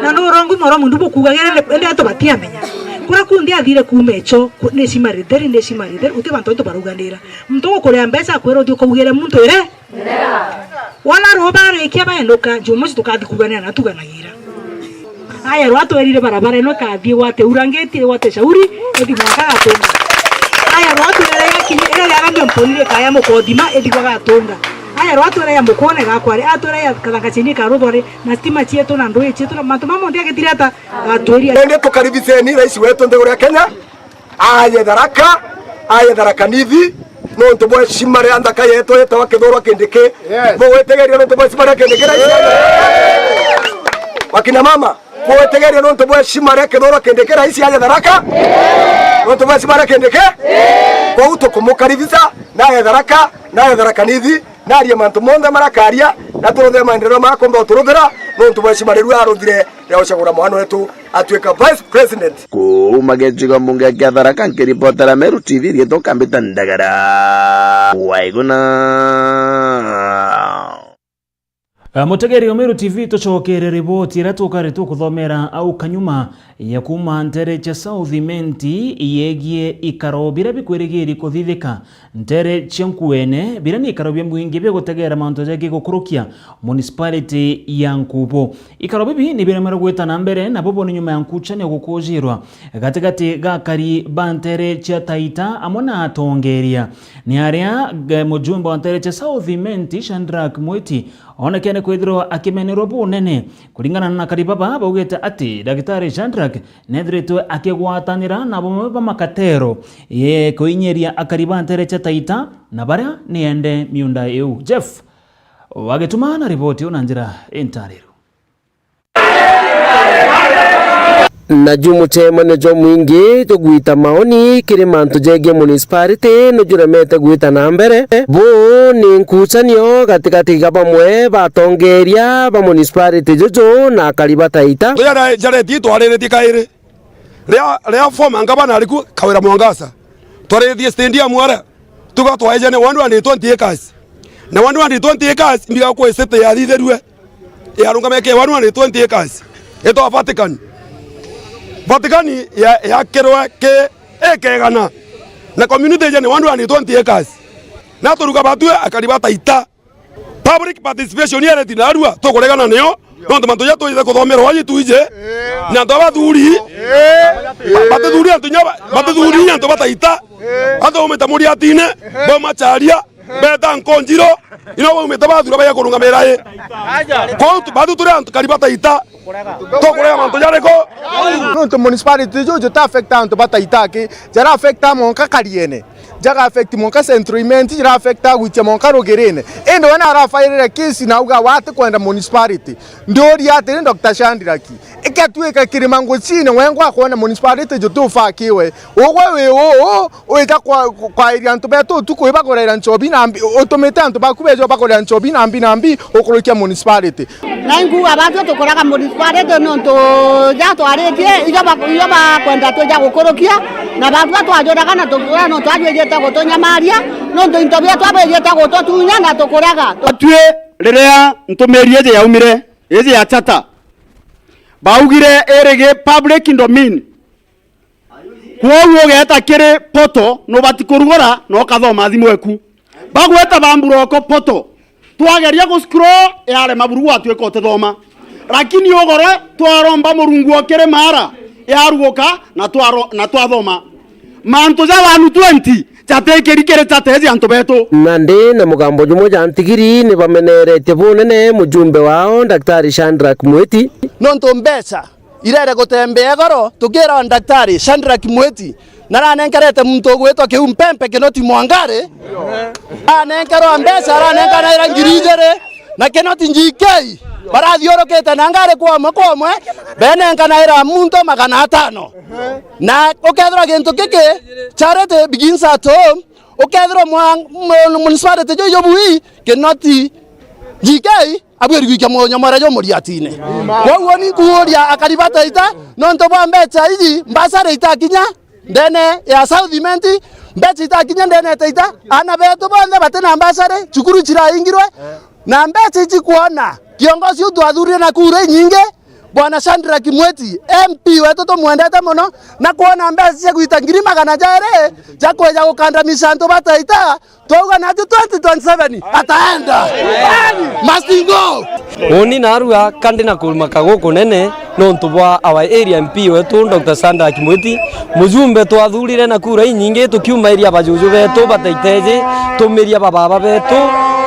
Na no urongu moro mundu bukugagira indi, indi antu batiamenya. Kura kundi athire kuuma echo, ku-, ni heshima ritheri, ni heshima ritheri, uti bantu antu barauganira. Muntu ugukuria mbeca akwira uthi ukaugire muntu ire? Wona ruu barikia baenuka, Jumamosi tukathi kuganira na tuganagira. Aya rwa twerire barabara ino ikathii gwate Urangiti, gwate Shauri, ithi mwaka Gatunga. Aya rwa twere ya kinyi, ira ya Ramio Mponi rikaya Mukothima, ithi gwa Gatunga. Aya rwa twere ya Mukone gakwari, atwere ya Kathanga Chini karuthwari, na stima chietu na ndui chietu na mantu mamo ndi agitireta gatwiria. Indi tukaribiceni rais wetu nthiguru ya Kenya. Aye Tharaka, aye Tharaka Nithi, nontu bwa heshima ria nthaka yetu yetagwa Kithure Kindiki. Yes. Mugwitigiria nontu bwa heshima ria Kindiki rais. Wakina mama, mugwitigiria nontu bwa heshima ria Kithure Kindiki rais aye Tharaka. Nontu bwa heshima ria Kindiki. Kwou tukumukaribisha, nae Tharaka, nae Tharaka Nithi, narie mantu monthe marakaria, na turuthire maendeleo maria akomba uturuthira, nontu bwa eshima riria aruthire ria ucagura mwana wetu atuika vice president. Kuuma gicigo mbunge kia Tharaka, nkiripotera Meru T V, riitwa Kambita Ndagara. Waiguna. Ah, mutegeri wa Meru T V, tucokere riboti iria tukari tukuthomera au kanyuma ya kuuma ntere cia South Imenti yegie ikaro biria bikwirigiri kuthithika ntere cia Nkuene, biria ni ikaro bia mwingi bia gutegera mantu jegie gukurukia municipality ya Nkubu. Ikaro bibi ni biremerwe gwita na mbere, na bubu ni nyuma ya nkuchanio gukujirwa gatigati ga akari ba ntere cia Taita amwe na atongeria. Ni aria, eh, mujumbe wa ntere cia South Imenti, Shadrack Mwiti, oonekene kwithirwa akimenerwa bunene. Kuringana na akari baba, baugite ati Dagitari Shadrack neethiritwe akigwatanira na bamwe ba makatero, ye kuinyiria akari ba ntere cia Taita na baria ni ende miunda iu. Jeff Wagituma na riboti iu na njira intaariru. Naju mucemanio jwa mwingi jugwita maoni kiri mantu jegie municipality nujuremete gwita na mbere. Buu ni nkuchanio gatigati ga bamwe ba atongeria ba municipality juju na akari ba Taita. Riria jaretie twariritie kairi. Riria, riria former ngavana ari ku Kawira Mwangaza, twariritie stadium aria, tuga twaejane one hundred and twenty acres. Na one hundred and twenty acres, mbiga kwi city yathithirue. Yarungame ki one hundred and twenty acres. Itwa Vatican. Vatican ya, yakirwe ki eka igana. Na community ijene one hundred and twenty acres. Na turuga batue akari ba Taita. Public participation ya reti narua tukuregana niyo. Nontu mantu ja twithe kuthomerwa aji twije. Na antu abathuri. Batithuri antu nya, batithuri antu ba Taita. Antu baumite Muriatine, bauma Charia, beta Nkonjiro. Ino baumite bathura baja kurungamira i. Kwou tu-, bathu turi antu kari ba Taita. Tukurega mantu jariku? Nontu municipality juju ta affect antu ba Taita aki, jara affect monka Kariene, jaga affect monka Central Imenti, jara affect gwitia monka Rugirine. Indi we narafairire kesi na auga we atikwenda municipality. Ndiuria atiri, Doctor Shadrack, ikatuika kirima ngucine wengwa akwona municipality jutufakiwe. Ugwe wi uu, wita kwa, kwairia antu betu utuku ibagurira nchobi na mbi, utumite antu baku beja ubagurira nchobi na mbi na mbi ukurukia municipality. Na inkuuga batwi tukuraga municipality nontu ja twaritie, ijo ba-, ijo bakwenda twija gukurukia, na batwi twajuraga na tukura nontu ajwijite gutunyamaria, nontu into bietu abwijite gututunya na tukuraga. Batwi riria ntumiri iji yaumire, iji ya Chata, baugire irigi public domain. Kwou ugeeta kiri poto, nubati kurugura na ukathoma thimu eku. Bagweta ba mburoko poto. Twageria gu scroll, yarema buru gwatuika utithoma. Lakini ugoro twaromba Murungu o kiri mara, yaruguka na twaro-, na twathoma. Mantu ja one twenty jatikiri kiri jateji antu betu. Nandi na mugambo jumwe ja ntigiri ni bameneretie bunene mujumbe wao, Daktari Shadrack Mwiti. Nontu mbeca irere gutembea igoro, tukira Daktari Shadrack Mwiti, naranenkerete muntu ugwitwa Kiu Mpempe Kinoti Mwangari, anenkerwa mbeca, aranenkanaira ngiri ijiri na Kinoti G K, barathiurukite na ngari kwa umwe kwa umwe, benenkanaira muntu magana atano. Na ukethirwa gintu giki, charity begins at home, ukethirwa mwa-, mu-, municipality juju bui, Kinoti G K, abwiri gwikia munyamwara jo Muriatine. Kwou ni nkuuria akari ba Taita, nontu bwa mbeca iji, mbasari itakinya ndene ya South Imenti, mbeca itakinya ndene ya Taita, ana betu bonthe bati na mbasari, cukuru ciraingirwe, na mbeca iji kwona kiongozi u twathurire na kura inyingi, Bwana Shadrack Mwiti, M P wetu tumwendete mono, na kwona mbeca cia gwita ngiri magana jeri ja kwija gukandamica antu ba Taita, twauga naju twenty twenty-seven ataenda. Must go. Uni narua kandi na kurumaka gukunene nontu bwa our area M P wetu Doctor Shadrack Mwiti, mujumbe twathurire na kura inyingi tukiuma area bajuju betu ba Taita iji, tumiria ba baba betu,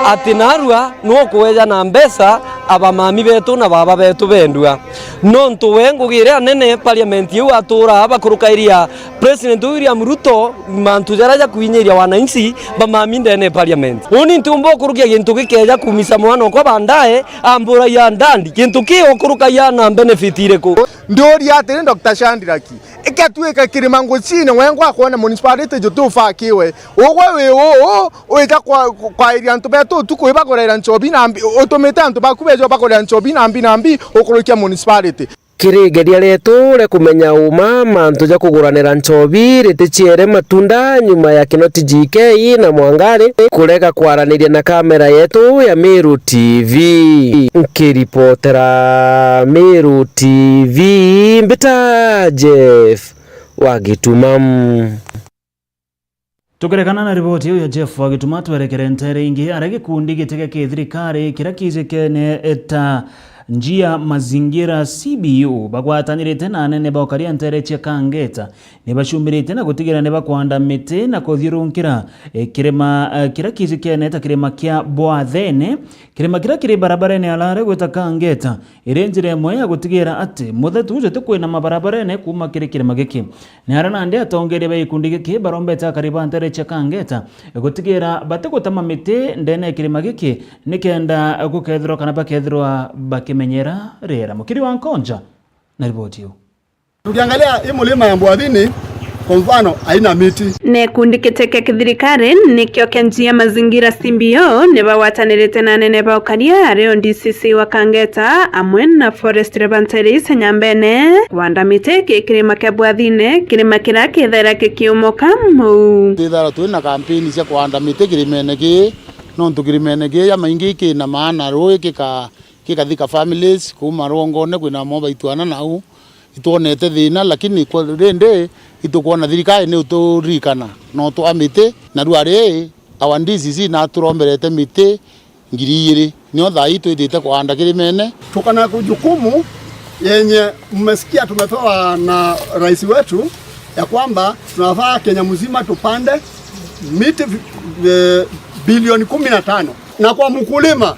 ati narua nukweja na mbeca Abamami betu na baba betu bendua, nontu we ngugi iria anene parliament iu aturaa bakurukairia President William Ruto mantu jaria jakwinyiria wananchi bamami ndene parliament. Uni ntiumba ukurukia gintu gikeja kumisa mwana okwa baadaye amburagia ndandi. Gintu kii ukurukagia na benefit iriku? Ndiuria atiri, Doctor Shandiraki, iketwika kirima ngucine wengwa akwona municipality jutufakiwe. Ugwe wi uu, wija kwa, kwairia antu betu utuku ibagurira nchobi na mbi, utumite antu baku beja bagurira nchobi na mbi na mbi ukurukia municipality. Kiri igeria rietu ria kumenya uma mantu ja kuguranira nchobi riticiere matunda nyuma ya Kinoti G K na Mwangari kurega kwaraniria na kamera yetu ya Meru T V. Nkiripotera Meru T V, mbita Jeff wa Gituma. Tukirekana na riboti iu ya Jeff wa Gituma, twerekere nteere ingi, aria gikundi giti gia kithirikari kiria kijikene ta Njia Mazingira C B O bagwatanirite na anene ba ukaria nteere cia Kangeta, ni bacumirite na gutigira ni bakwanda miti na kuthiurunkira, eh, kirima, eh, kiria kijikene ta kirima kia Bwathene, kirima kiria kiri barabarene ya Lare gwita Kangeta, iri njira imwe ya gutigira ati muthetu uju ti kwina mabarabarene kuuma kiri kirima giki. Ni aria nandi atongeria ba gikundi giki barombete akari ba nteere cia Kangeta gutigira batigutema miti ndene ya kirima giki, nikenda gukethirwa kana bakethirwa bakimenyera riera. Mukiri wa Nkonja na riboti iu. Tukiangalia hii mlima ya Mbwathini, kwa mfano, haina miti. Na gikundi giti kia kithirikari nikio kia Njia Mazingira C B O ni bagwatanirite na anene ba ukaria, ario D C C wa Kangeta amwe na Forestry Banteris Nyambene, kwanda miti ki kirima kia Bwathine, kirima kiria kithaira kikiumoka mou. Twithaira twina kampeni cia kwanda miti kirimene kii, nontu kirimene kii jamaingi kina maana ruui kika, kikathika families kuuma rwongone kwina mo baitwana nau. Itwonete thina, lakini kwa rindi itukwona thirikari ni uturirikana no twa miti, na rua ri our D C C na turomberete miti ngiri igiri, nio thaa ii twitite kwanda kirimene. Tuko na jukumu yenye mmesikia tumepewa na rais wetu ya kwamba tunafaa Kenya mzima tupande miti vi-, eh, bilioni kumi na tano. Na kwa mkulima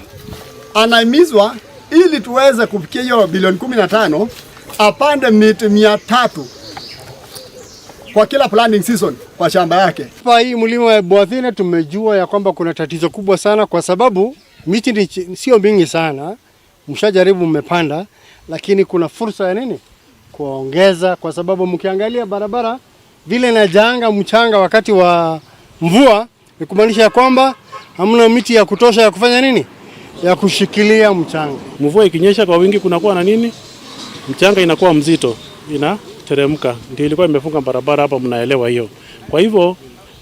anahimizwa ili tuweze kufikia hiyo bilioni kumi na tano, apande miti mia tatu kwa kila planting season kwa shamba yake. Hapa hii mlima wa Bwathine tumejua ya kwamba kuna tatizo kubwa sana, kwa sababu miti ni chi-, sio mingi sana, mshajaribu mmepanda, lakini kuna fursa ya nini? Kuongeza, kwa sababu mkiangalia barabara vile inajanga mchanga wakati wa mvua, ni kumaanisha ya kwamba hamna miti ya kutosha ya kufanya nini? Ya kushikilia mchanga. Mvua ikinyesha kwa wingi, kunakuwa na nini? Mchanga inakuwa mzito, inateremka. Ndio ilikuwa imefunga barabara hapa, mnaelewa hiyo. Kwa hivyo,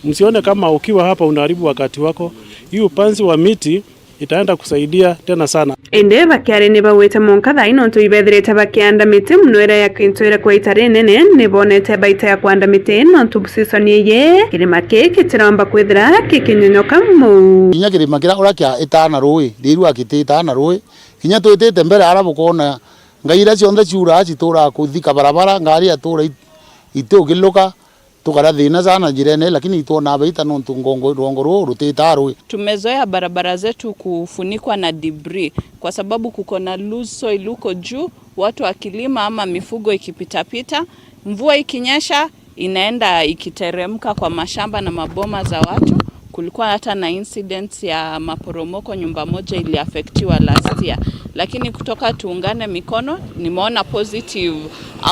msione kama ukiwa hapa unaharibu wakati wako. Hii upanzi wa miti itaenda kusaidia tena sana. Indi bakiari ni baugite monka thaa ii nontu ibethirite bakianda miti mono iria ya kintu iria kwa ita rinene ni bonete baita ya kwanda miti nontu season iyi kirima kii kitiromba kwithira kikinyonyoka mou. Kinya kirima kiria uria kia itaana ruui, riu akitiitaana ruui, kinya twitite mbere ara bukoona ngai iria cionthe ciuraa cituraa kuthika barabara, ngari atura it-, itiukiluka. Tukaria thina sana njirene, lakini itwonaa baita nontu ngongo, rwongo ruu rutitaa ruui. Tumezoea barabara zetu kufunikwa na debris kwa sababu kuko na loose soil huko juu, watu wakilima ama mifugo ikipitapita. Mvua ikinyesha, inaenda ikiteremka kwa mashamba na maboma za watu. Kulikuwa hata na incidents ya maporomoko, nyumba moja iliaffectiwa last year. Lakini kutoka tuungane mikono, nimeona positive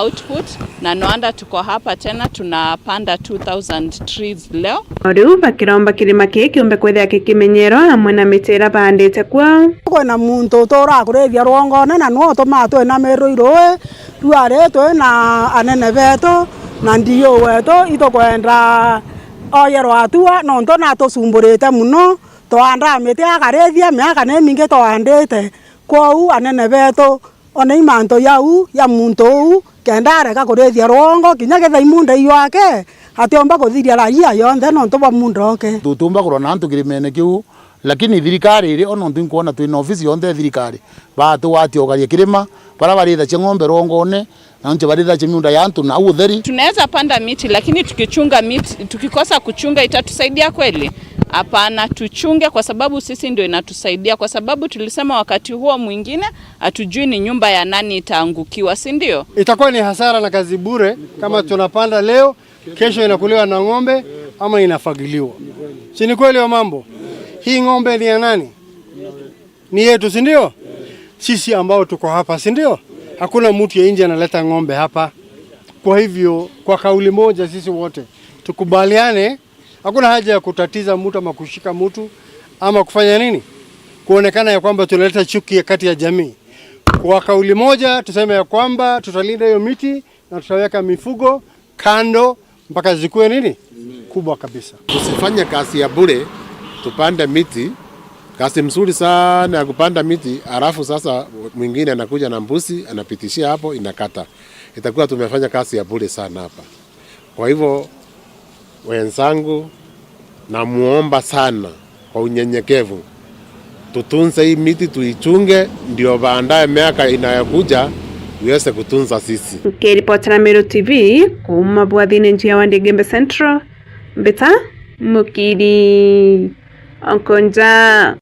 output, na no wonder tuko hapa tena, tunapanda two thousand trees leo. O riu bakiromba kirima kii kiumbe kwithia kikimenyerwa amwe na miti iria baandite kuo. Kwina muntu uturaa kurithia rwongone na nwe utumaa twina miru iruui. Rua ri twi na anene betu na D O wetu itukwenda oye rwatua nontu natusumburite mono. Twaandaa miti akarithia miaka ni mingi twaandite. Kwou anene betu, onei mantu jau ja muntu uu, kenda arega kurithia rwongo, kinya kethira i munda i jwake, atiumba kuthiria raia yonthe nontu bwa munda oke. Tutiumba kurwa na antu kirimene kiu, lakini thirikari iri o nontu inkwona twina ofisi yonthe ya thirikari, batugwatia ukaria kirima, baria barithagia ng'ombe rwongone, na nche barithagia miunda ya antu na au utheri. Tunaweza panda miti, lakini tukichunga miti, tukikosa kuchunga, itatusaidia kweli? Hapana, tuchunge kwa sababu sisi ndio inatusaidia, kwa sababu tulisema wakati huo mwingine hatujui ni nyumba ya nani itaangukiwa, si ndio? Itakuwa ni hasara na kazi bure kama tunapanda leo, kesho inakuliwa na ng'ombe ama inafagiliwa. Si ni kweli wa mambo? Hii ng'ombe ni ya nani? Ni yetu, si ndio? Sisi ambao tuko hapa, si ndio? Hakuna mtu ya nje analeta ng'ombe hapa. Kwa hivyo, kwa kauli moja sisi wote tukubaliane, hakuna haja ya kutatiza mtu ama kushika mtu ama kufanya nini, kuonekana ya kwamba tunaleta chuki ya kati ya jamii. Kwa kauli moja tuseme ya kwamba tutalinda hiyo miti na tutaweka mifugo kando mpaka zikuwe nini, kubwa kabisa. Tusifanye kazi ya bure, tupande miti, kazi mzuri sana ya kupanda miti, alafu sasa mwingine anakuja na mbuzi anapitishia hapo, inakata. Itakuwa tumefanya kazi ya bure sana hapa. Kwa hivyo, wenzangu, namuomba sana kwa unyenyekevu, tutunze hii miti, tuichunge, ndio baadaye miaka inayokuja iweze kutunza sisi. Nkiripotera Meru T V kuuma bwathine njia wa Ndigembe Central, mbita Mukiri Onkonja.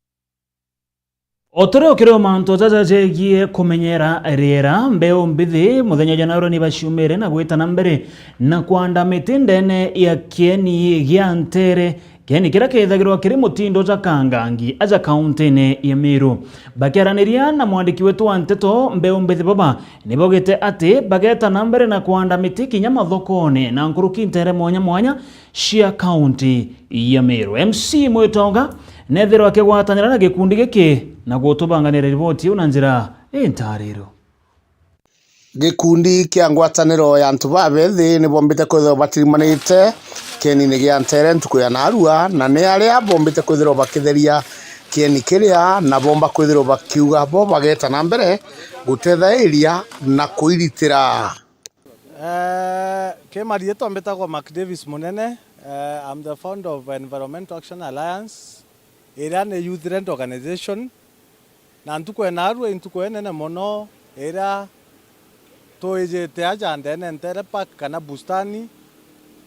O turi ukiri o mantu jaja jegie kumenyera riera, mbeu mbithi muthenya jwa naarua ni baciumire na gwita na mbere na kwanda miti ndene ya kieni gia ntere, kieni kiria kethagirwa kiri mutindo ja kangangi aja kauntine ya Meru. Bakiaraniria na mwandiki wetu wa nteto, mbeu mbithi baba nibaugite ati bageta na mbere na kwanda miti kinya mathokone na nkuruki ntere mwanya mwanya cia kaunti ya Meru. M C Mwitonga nethirwa akigwatanira na gikundi giki na gutubanganira riboti iu na njira intariro. Gikundi kia ngwataniro ya antu babethi ni bombite kwithirwa batirimanite kienine gia ntere ntuku ya naarua, na ni aria bombite kwithirwa bakitheria kieni kiria, na bomba kwithirwa bakiuga bo bageta na mbere gutethairia na kuiritira. Eh, ki mariitwa mbitagwa Mark Davis Munene. Eh, I'm the founder of Environmental Action Alliance, iria ni youth led organization, na ntuku ya naarua i ntuku inene mono iria twijite aja ndene Ntere Park kana Bustani,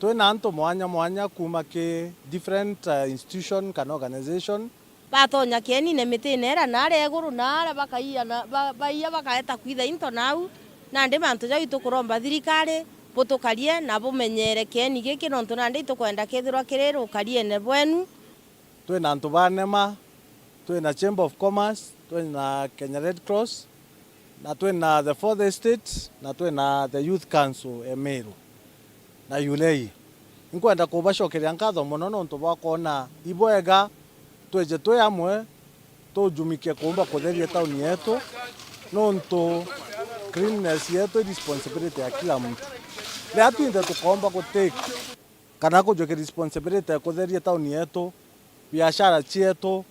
twina antu mwanya mwanya kuuma ki different, eh, institution kana organization. Batonya kienine mitine iria naaria iguru naaria bakaia na, ba, baia bakaeta kwitha into nau. Nandi mantu jau itukuromba thirikari butukarie na bumenyere kieni giki, nontu nandi itukwenda kethirwa kiri rukariene bwenu. Twina antu ba NEMA, twina Chamber of Commerce, twina Kenya Red Cross, na twina the Fourth Estate, na twina the Youth Council e Meru na ULEI. Inkwenda kubacokeria nkatho mono nontu bwa kwona ibwega twije twi amwe tujumikie kuumba kutheria tauni yetu, nontu cleanliness yetu i responsibility ya kila muntu. Riria twinthe tukoomba ku take kana kujukia responsibility ya kutheria tauni yetu, biashara cietu,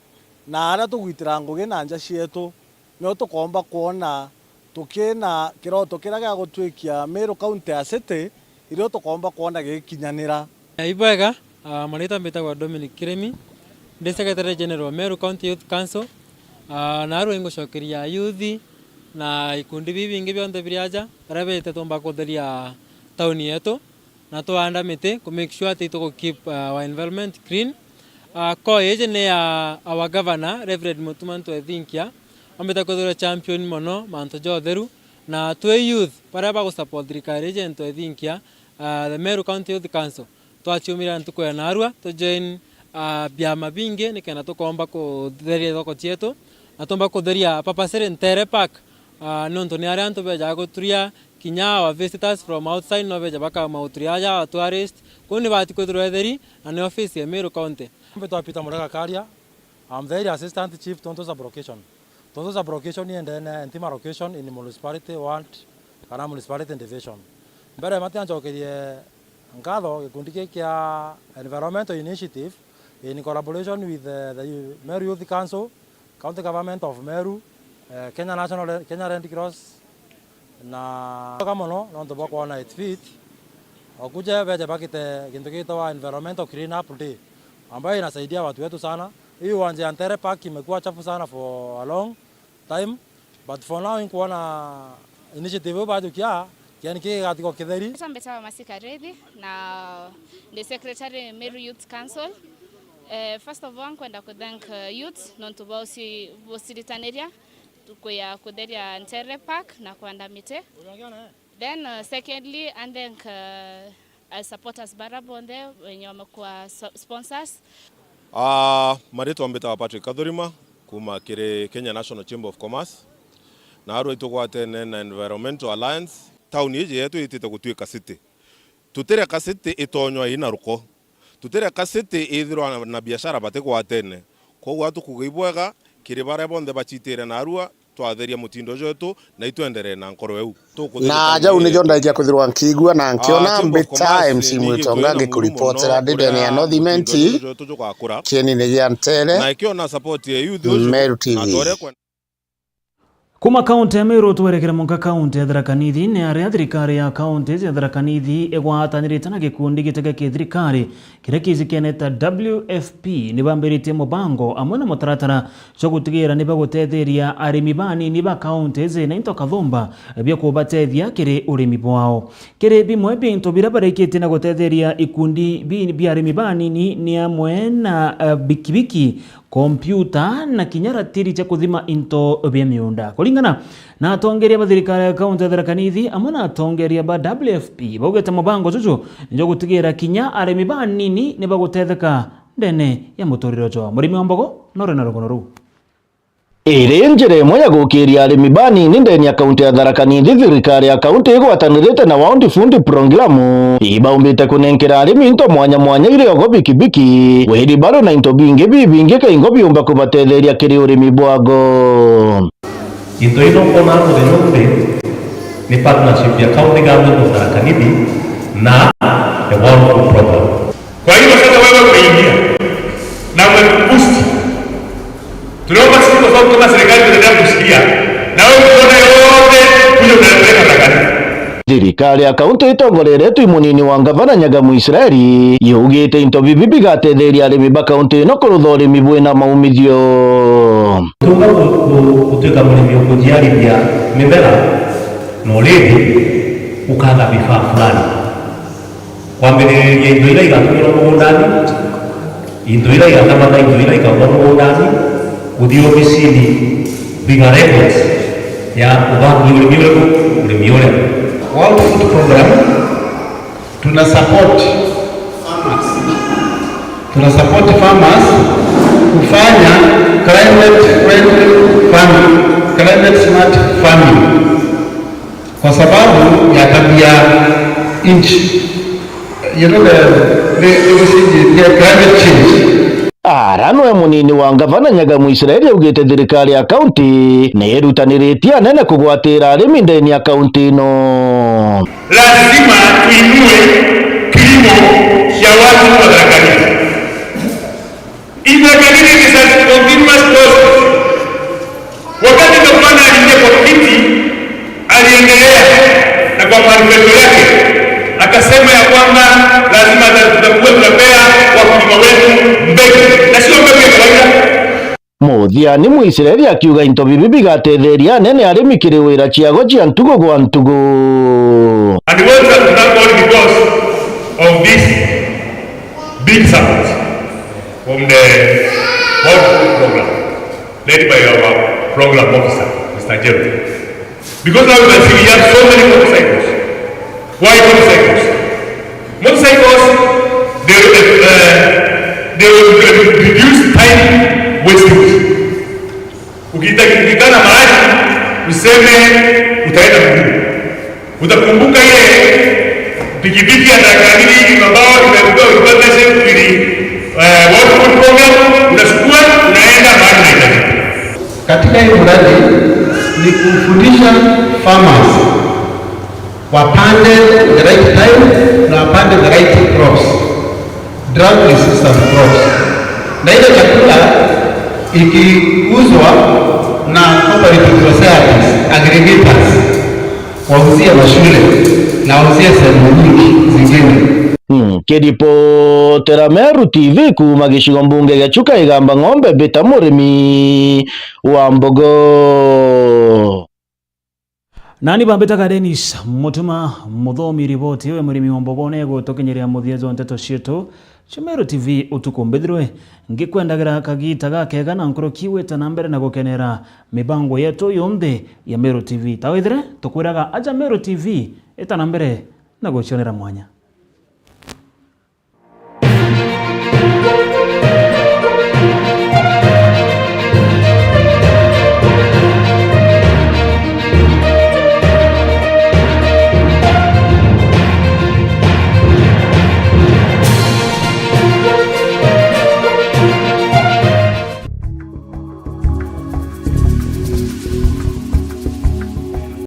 na aria tugwitira ngugi na nja cietu, nio tukoomba kwona tukina kiroto kiria gia gutwikia Meru County ya City, irio tukoomba kwona gigikinyanira. Ibwega, ah, maritwa mbitagwa Dominic Kirimi, ndi Secretary General Meru County Youth Council. Ah, naarua ingucokeria youth na ikundi bibi bingi bionthe biri aja, baria bete tumba kutheria tauni yetu. Na twaanda miti ku make sure ati itugu keep, uh, our environment clean. Uh, call iji ni ya our governor, Reverend Mutuma Ntwethinkia, ombite kwithirwa champion mono mantu ja utheru, na twi youth baria bagu support thirikari iji ya Ntwethinkia, uh, the Meru County Youth Council, twaciumire ntuku ya naarua tu join, uh, biama bingi nikenda tukomba kutheria thoko cietu, na tumba kutheria papasiri Ntere Park, uh, niuntu ni aria antu bejaga guturia. Kinya our visitors from outside no beja bakauma uturi aja, our tourist. Kuu ni bati kwithirwa etheri, na ni office ya Meru County. Mbitwa Peter Murega Karia, I'm the area assistant chief Tonto sub-location. Tonto sub-location iendene Ntima location in municipality ward kana municipality division. Mbere mati ancokerie nkatho gikundi giki kia environmental initiative in collaboration with the, the Meru Youth Council, County Government of Meru, eh, Kenya National Re-, Kenya Red Cross, na toka mono nontu bwa kwona it fit okuje beje bakite gintu gitagwa environmental clean up day, ambayo inasaidia watu wetu sana. Hii uwanja ya Ntere Park imekuwa chafu sana for a long time, but for now inkuona initiative iu bajukia, kiani kii gigatigwo kitheri. Mbetawa Masika Rethi na ndi secretary Meru Youth Council. Eh, first of all, nkwenda ku thank, uh, youths nontu bwa uci-, buciritaniria tuku ya kutheria Ntere Park na kwanda miti. Then, uh, secondly, and thank, uh, uh, supporters bara bonthe wenye wamekuwa so-, sponsors. Ah, maritwa mbitawa Patrick Kathurima, kuma kiri Kenya National Chamber of Commerce. Na arua itugwatene na Environmental Alliance. Town iji yetu itite gutuika city. Tutireka city itonywa ina ruko. Tutireka city ithirwa na, na biashara batigwatene. Kwoguo atukuga ibwega kiri baria bonthe bacitire narua, twatheria mutindo jwetu na itwenderee na nkoro eu. Tukuthirikania Na jau nijo ndaikia kwithirwa nkiigua na nkiona. Ah, Chamber of mbita Commerce M C ni Mwitonga ngikuripotera ndindene ya North Imenti, mutindo jwetu jugakura. Kienine gia Ntere, Na ikiona support ya youth ucio, Meru T V. Na twere kwe- Kuma kaunti ya Meru twerekere mwanka kaunti ya Tharaka Nithi, ni aria thirikari ya kaunti ya Tharaka Nithi igwatanirite na gikundi gitege ki thirikari kiria kijikene ta W F P ni bambiritie mubango amwe na mutaratara jwa gutigira ni bagutetheria arimi banini ba kaunti iji na into kathumba bia kubatethia kiri urimi bwao. Kiri bimwe bia into biria barikitie na gutetheria ikundi bi-, bia arimi banini ni amwe na, eh, bikibiki, kompiuta na kinya ratiri cia kuthima into bia miunda. Kuringana na atongeria ba thirikari ya kaunti ya Tharaka Nithi amwe na atongeria ba W F P, baugite mubango juju ni jwa gutigira kinya arimi banini ni bagutetheka ndene ya muturire jwao. Murimi wa mbogo nore na rugono ruu. Iri njira imwe ya gukiria arimi banini ndene ya kaunti ya Tharaka Nithi, thirikari ya kaunti igwatanirite na World Food Program, ibaumbite kunenkera arimi into mwanya mwanya, iri ogo bikibiki, wheelbarrow na into bingi bibingi kaingo biumba kubatetheria kiri urimi bwago. Into ino kwona muthenya umunthi ni partnership ya County Government of Tharaka Nithi na the World Food Program. Kwa hivyo sasa wewe umeingia na umeboost. Tunaomba sisi kwa sababu kama serikali tunaendelea kushikilia, na wewe ukiona yote kuja unapeleka Tharaka Nithi. Thirikari ya kaunti itongoreretwe i munini wa ngavana Nyagamu Israeli, yugite into bibi bigatetheria arimi ba kaunti ino kurutha urimi bwina maumithio. Tuka gu-, gu-, gutuika murimi ukujiarithia mimera, na already ukaga vifaa fulani. Kwambiriria into iria igatumirwa mugundani, into iria igatamata into iria ikauma mugundani, kuthii obisini, biga records ya uthambia urimi uriku, urimi uria. World Food Program, tuna support farmers. Tuna support farmers kufanya climate friendly farming, climate smart farming. Kwa sababu ya tabia nchi, you know, the, the, the, the climate change. Ara nwe munini wa ngavana Nyagamu Israeli augite thirikari ya kaunti ni irutaniritie anene kugwatira arimi ndene ya kaunti ino. Lazima tuinue kilimo ya watu wa Tharaka Nithi. Tharaka Nithi is a continuous process. Wakati gavana aliingia kwa kiti, aliendelea na kwa manifesto yake akasema ya kwamba lazima tutakuwa tunapea wakulima wetu mbegu, na sio mbegu ya kawaida. Muthiani Mwisraeli akiuga into bibi bigatetheria anene arimi kiri wira ciago cia ntugu gwa ntugu. And we want to thank God because of this big support from the World Food Program, led by our program officer, Mister Jerry. Because now you can see we have so many motorcycles. Why motorcycles? Motorcycles, they, uh, they will reduce time wastage. Ukita-, ukikana mahali, useme utaenda mguu. Utakumbuka ile pikipiki ya dakika mbili hivi ambao imepewa partnership ili, eh, World Food Program, unachukua, unaenda mahali unahitajika. Katika hii mradi ni kufundisha farmers wapande the right time na wapande the right crops, drought resistant crops. Na ile chakula ikiuzwa na cooperative societies, aggregators, wauzie mashule na wauzie sehemu nyingi zingine. Nkiripotera Meru T V kuuma gicigo mbunge gia Chuka Igamba Ng'ombe, mbita murimi wa mbogo. Nani bambitaga Dennis Mutuma, muthomi riboti we murimi wa mbogo, negutukinyiria muthia jwa nteto cietu. Cia Meru T V utuku mbithirwe ngikwendagira kagita gakega na nkuruki wita na mbere na gukenera mibango yetu yonthe ya Meru T V. Ta withire tukwiraga aja Meru T V, ita na mbere na gucionera mwanya.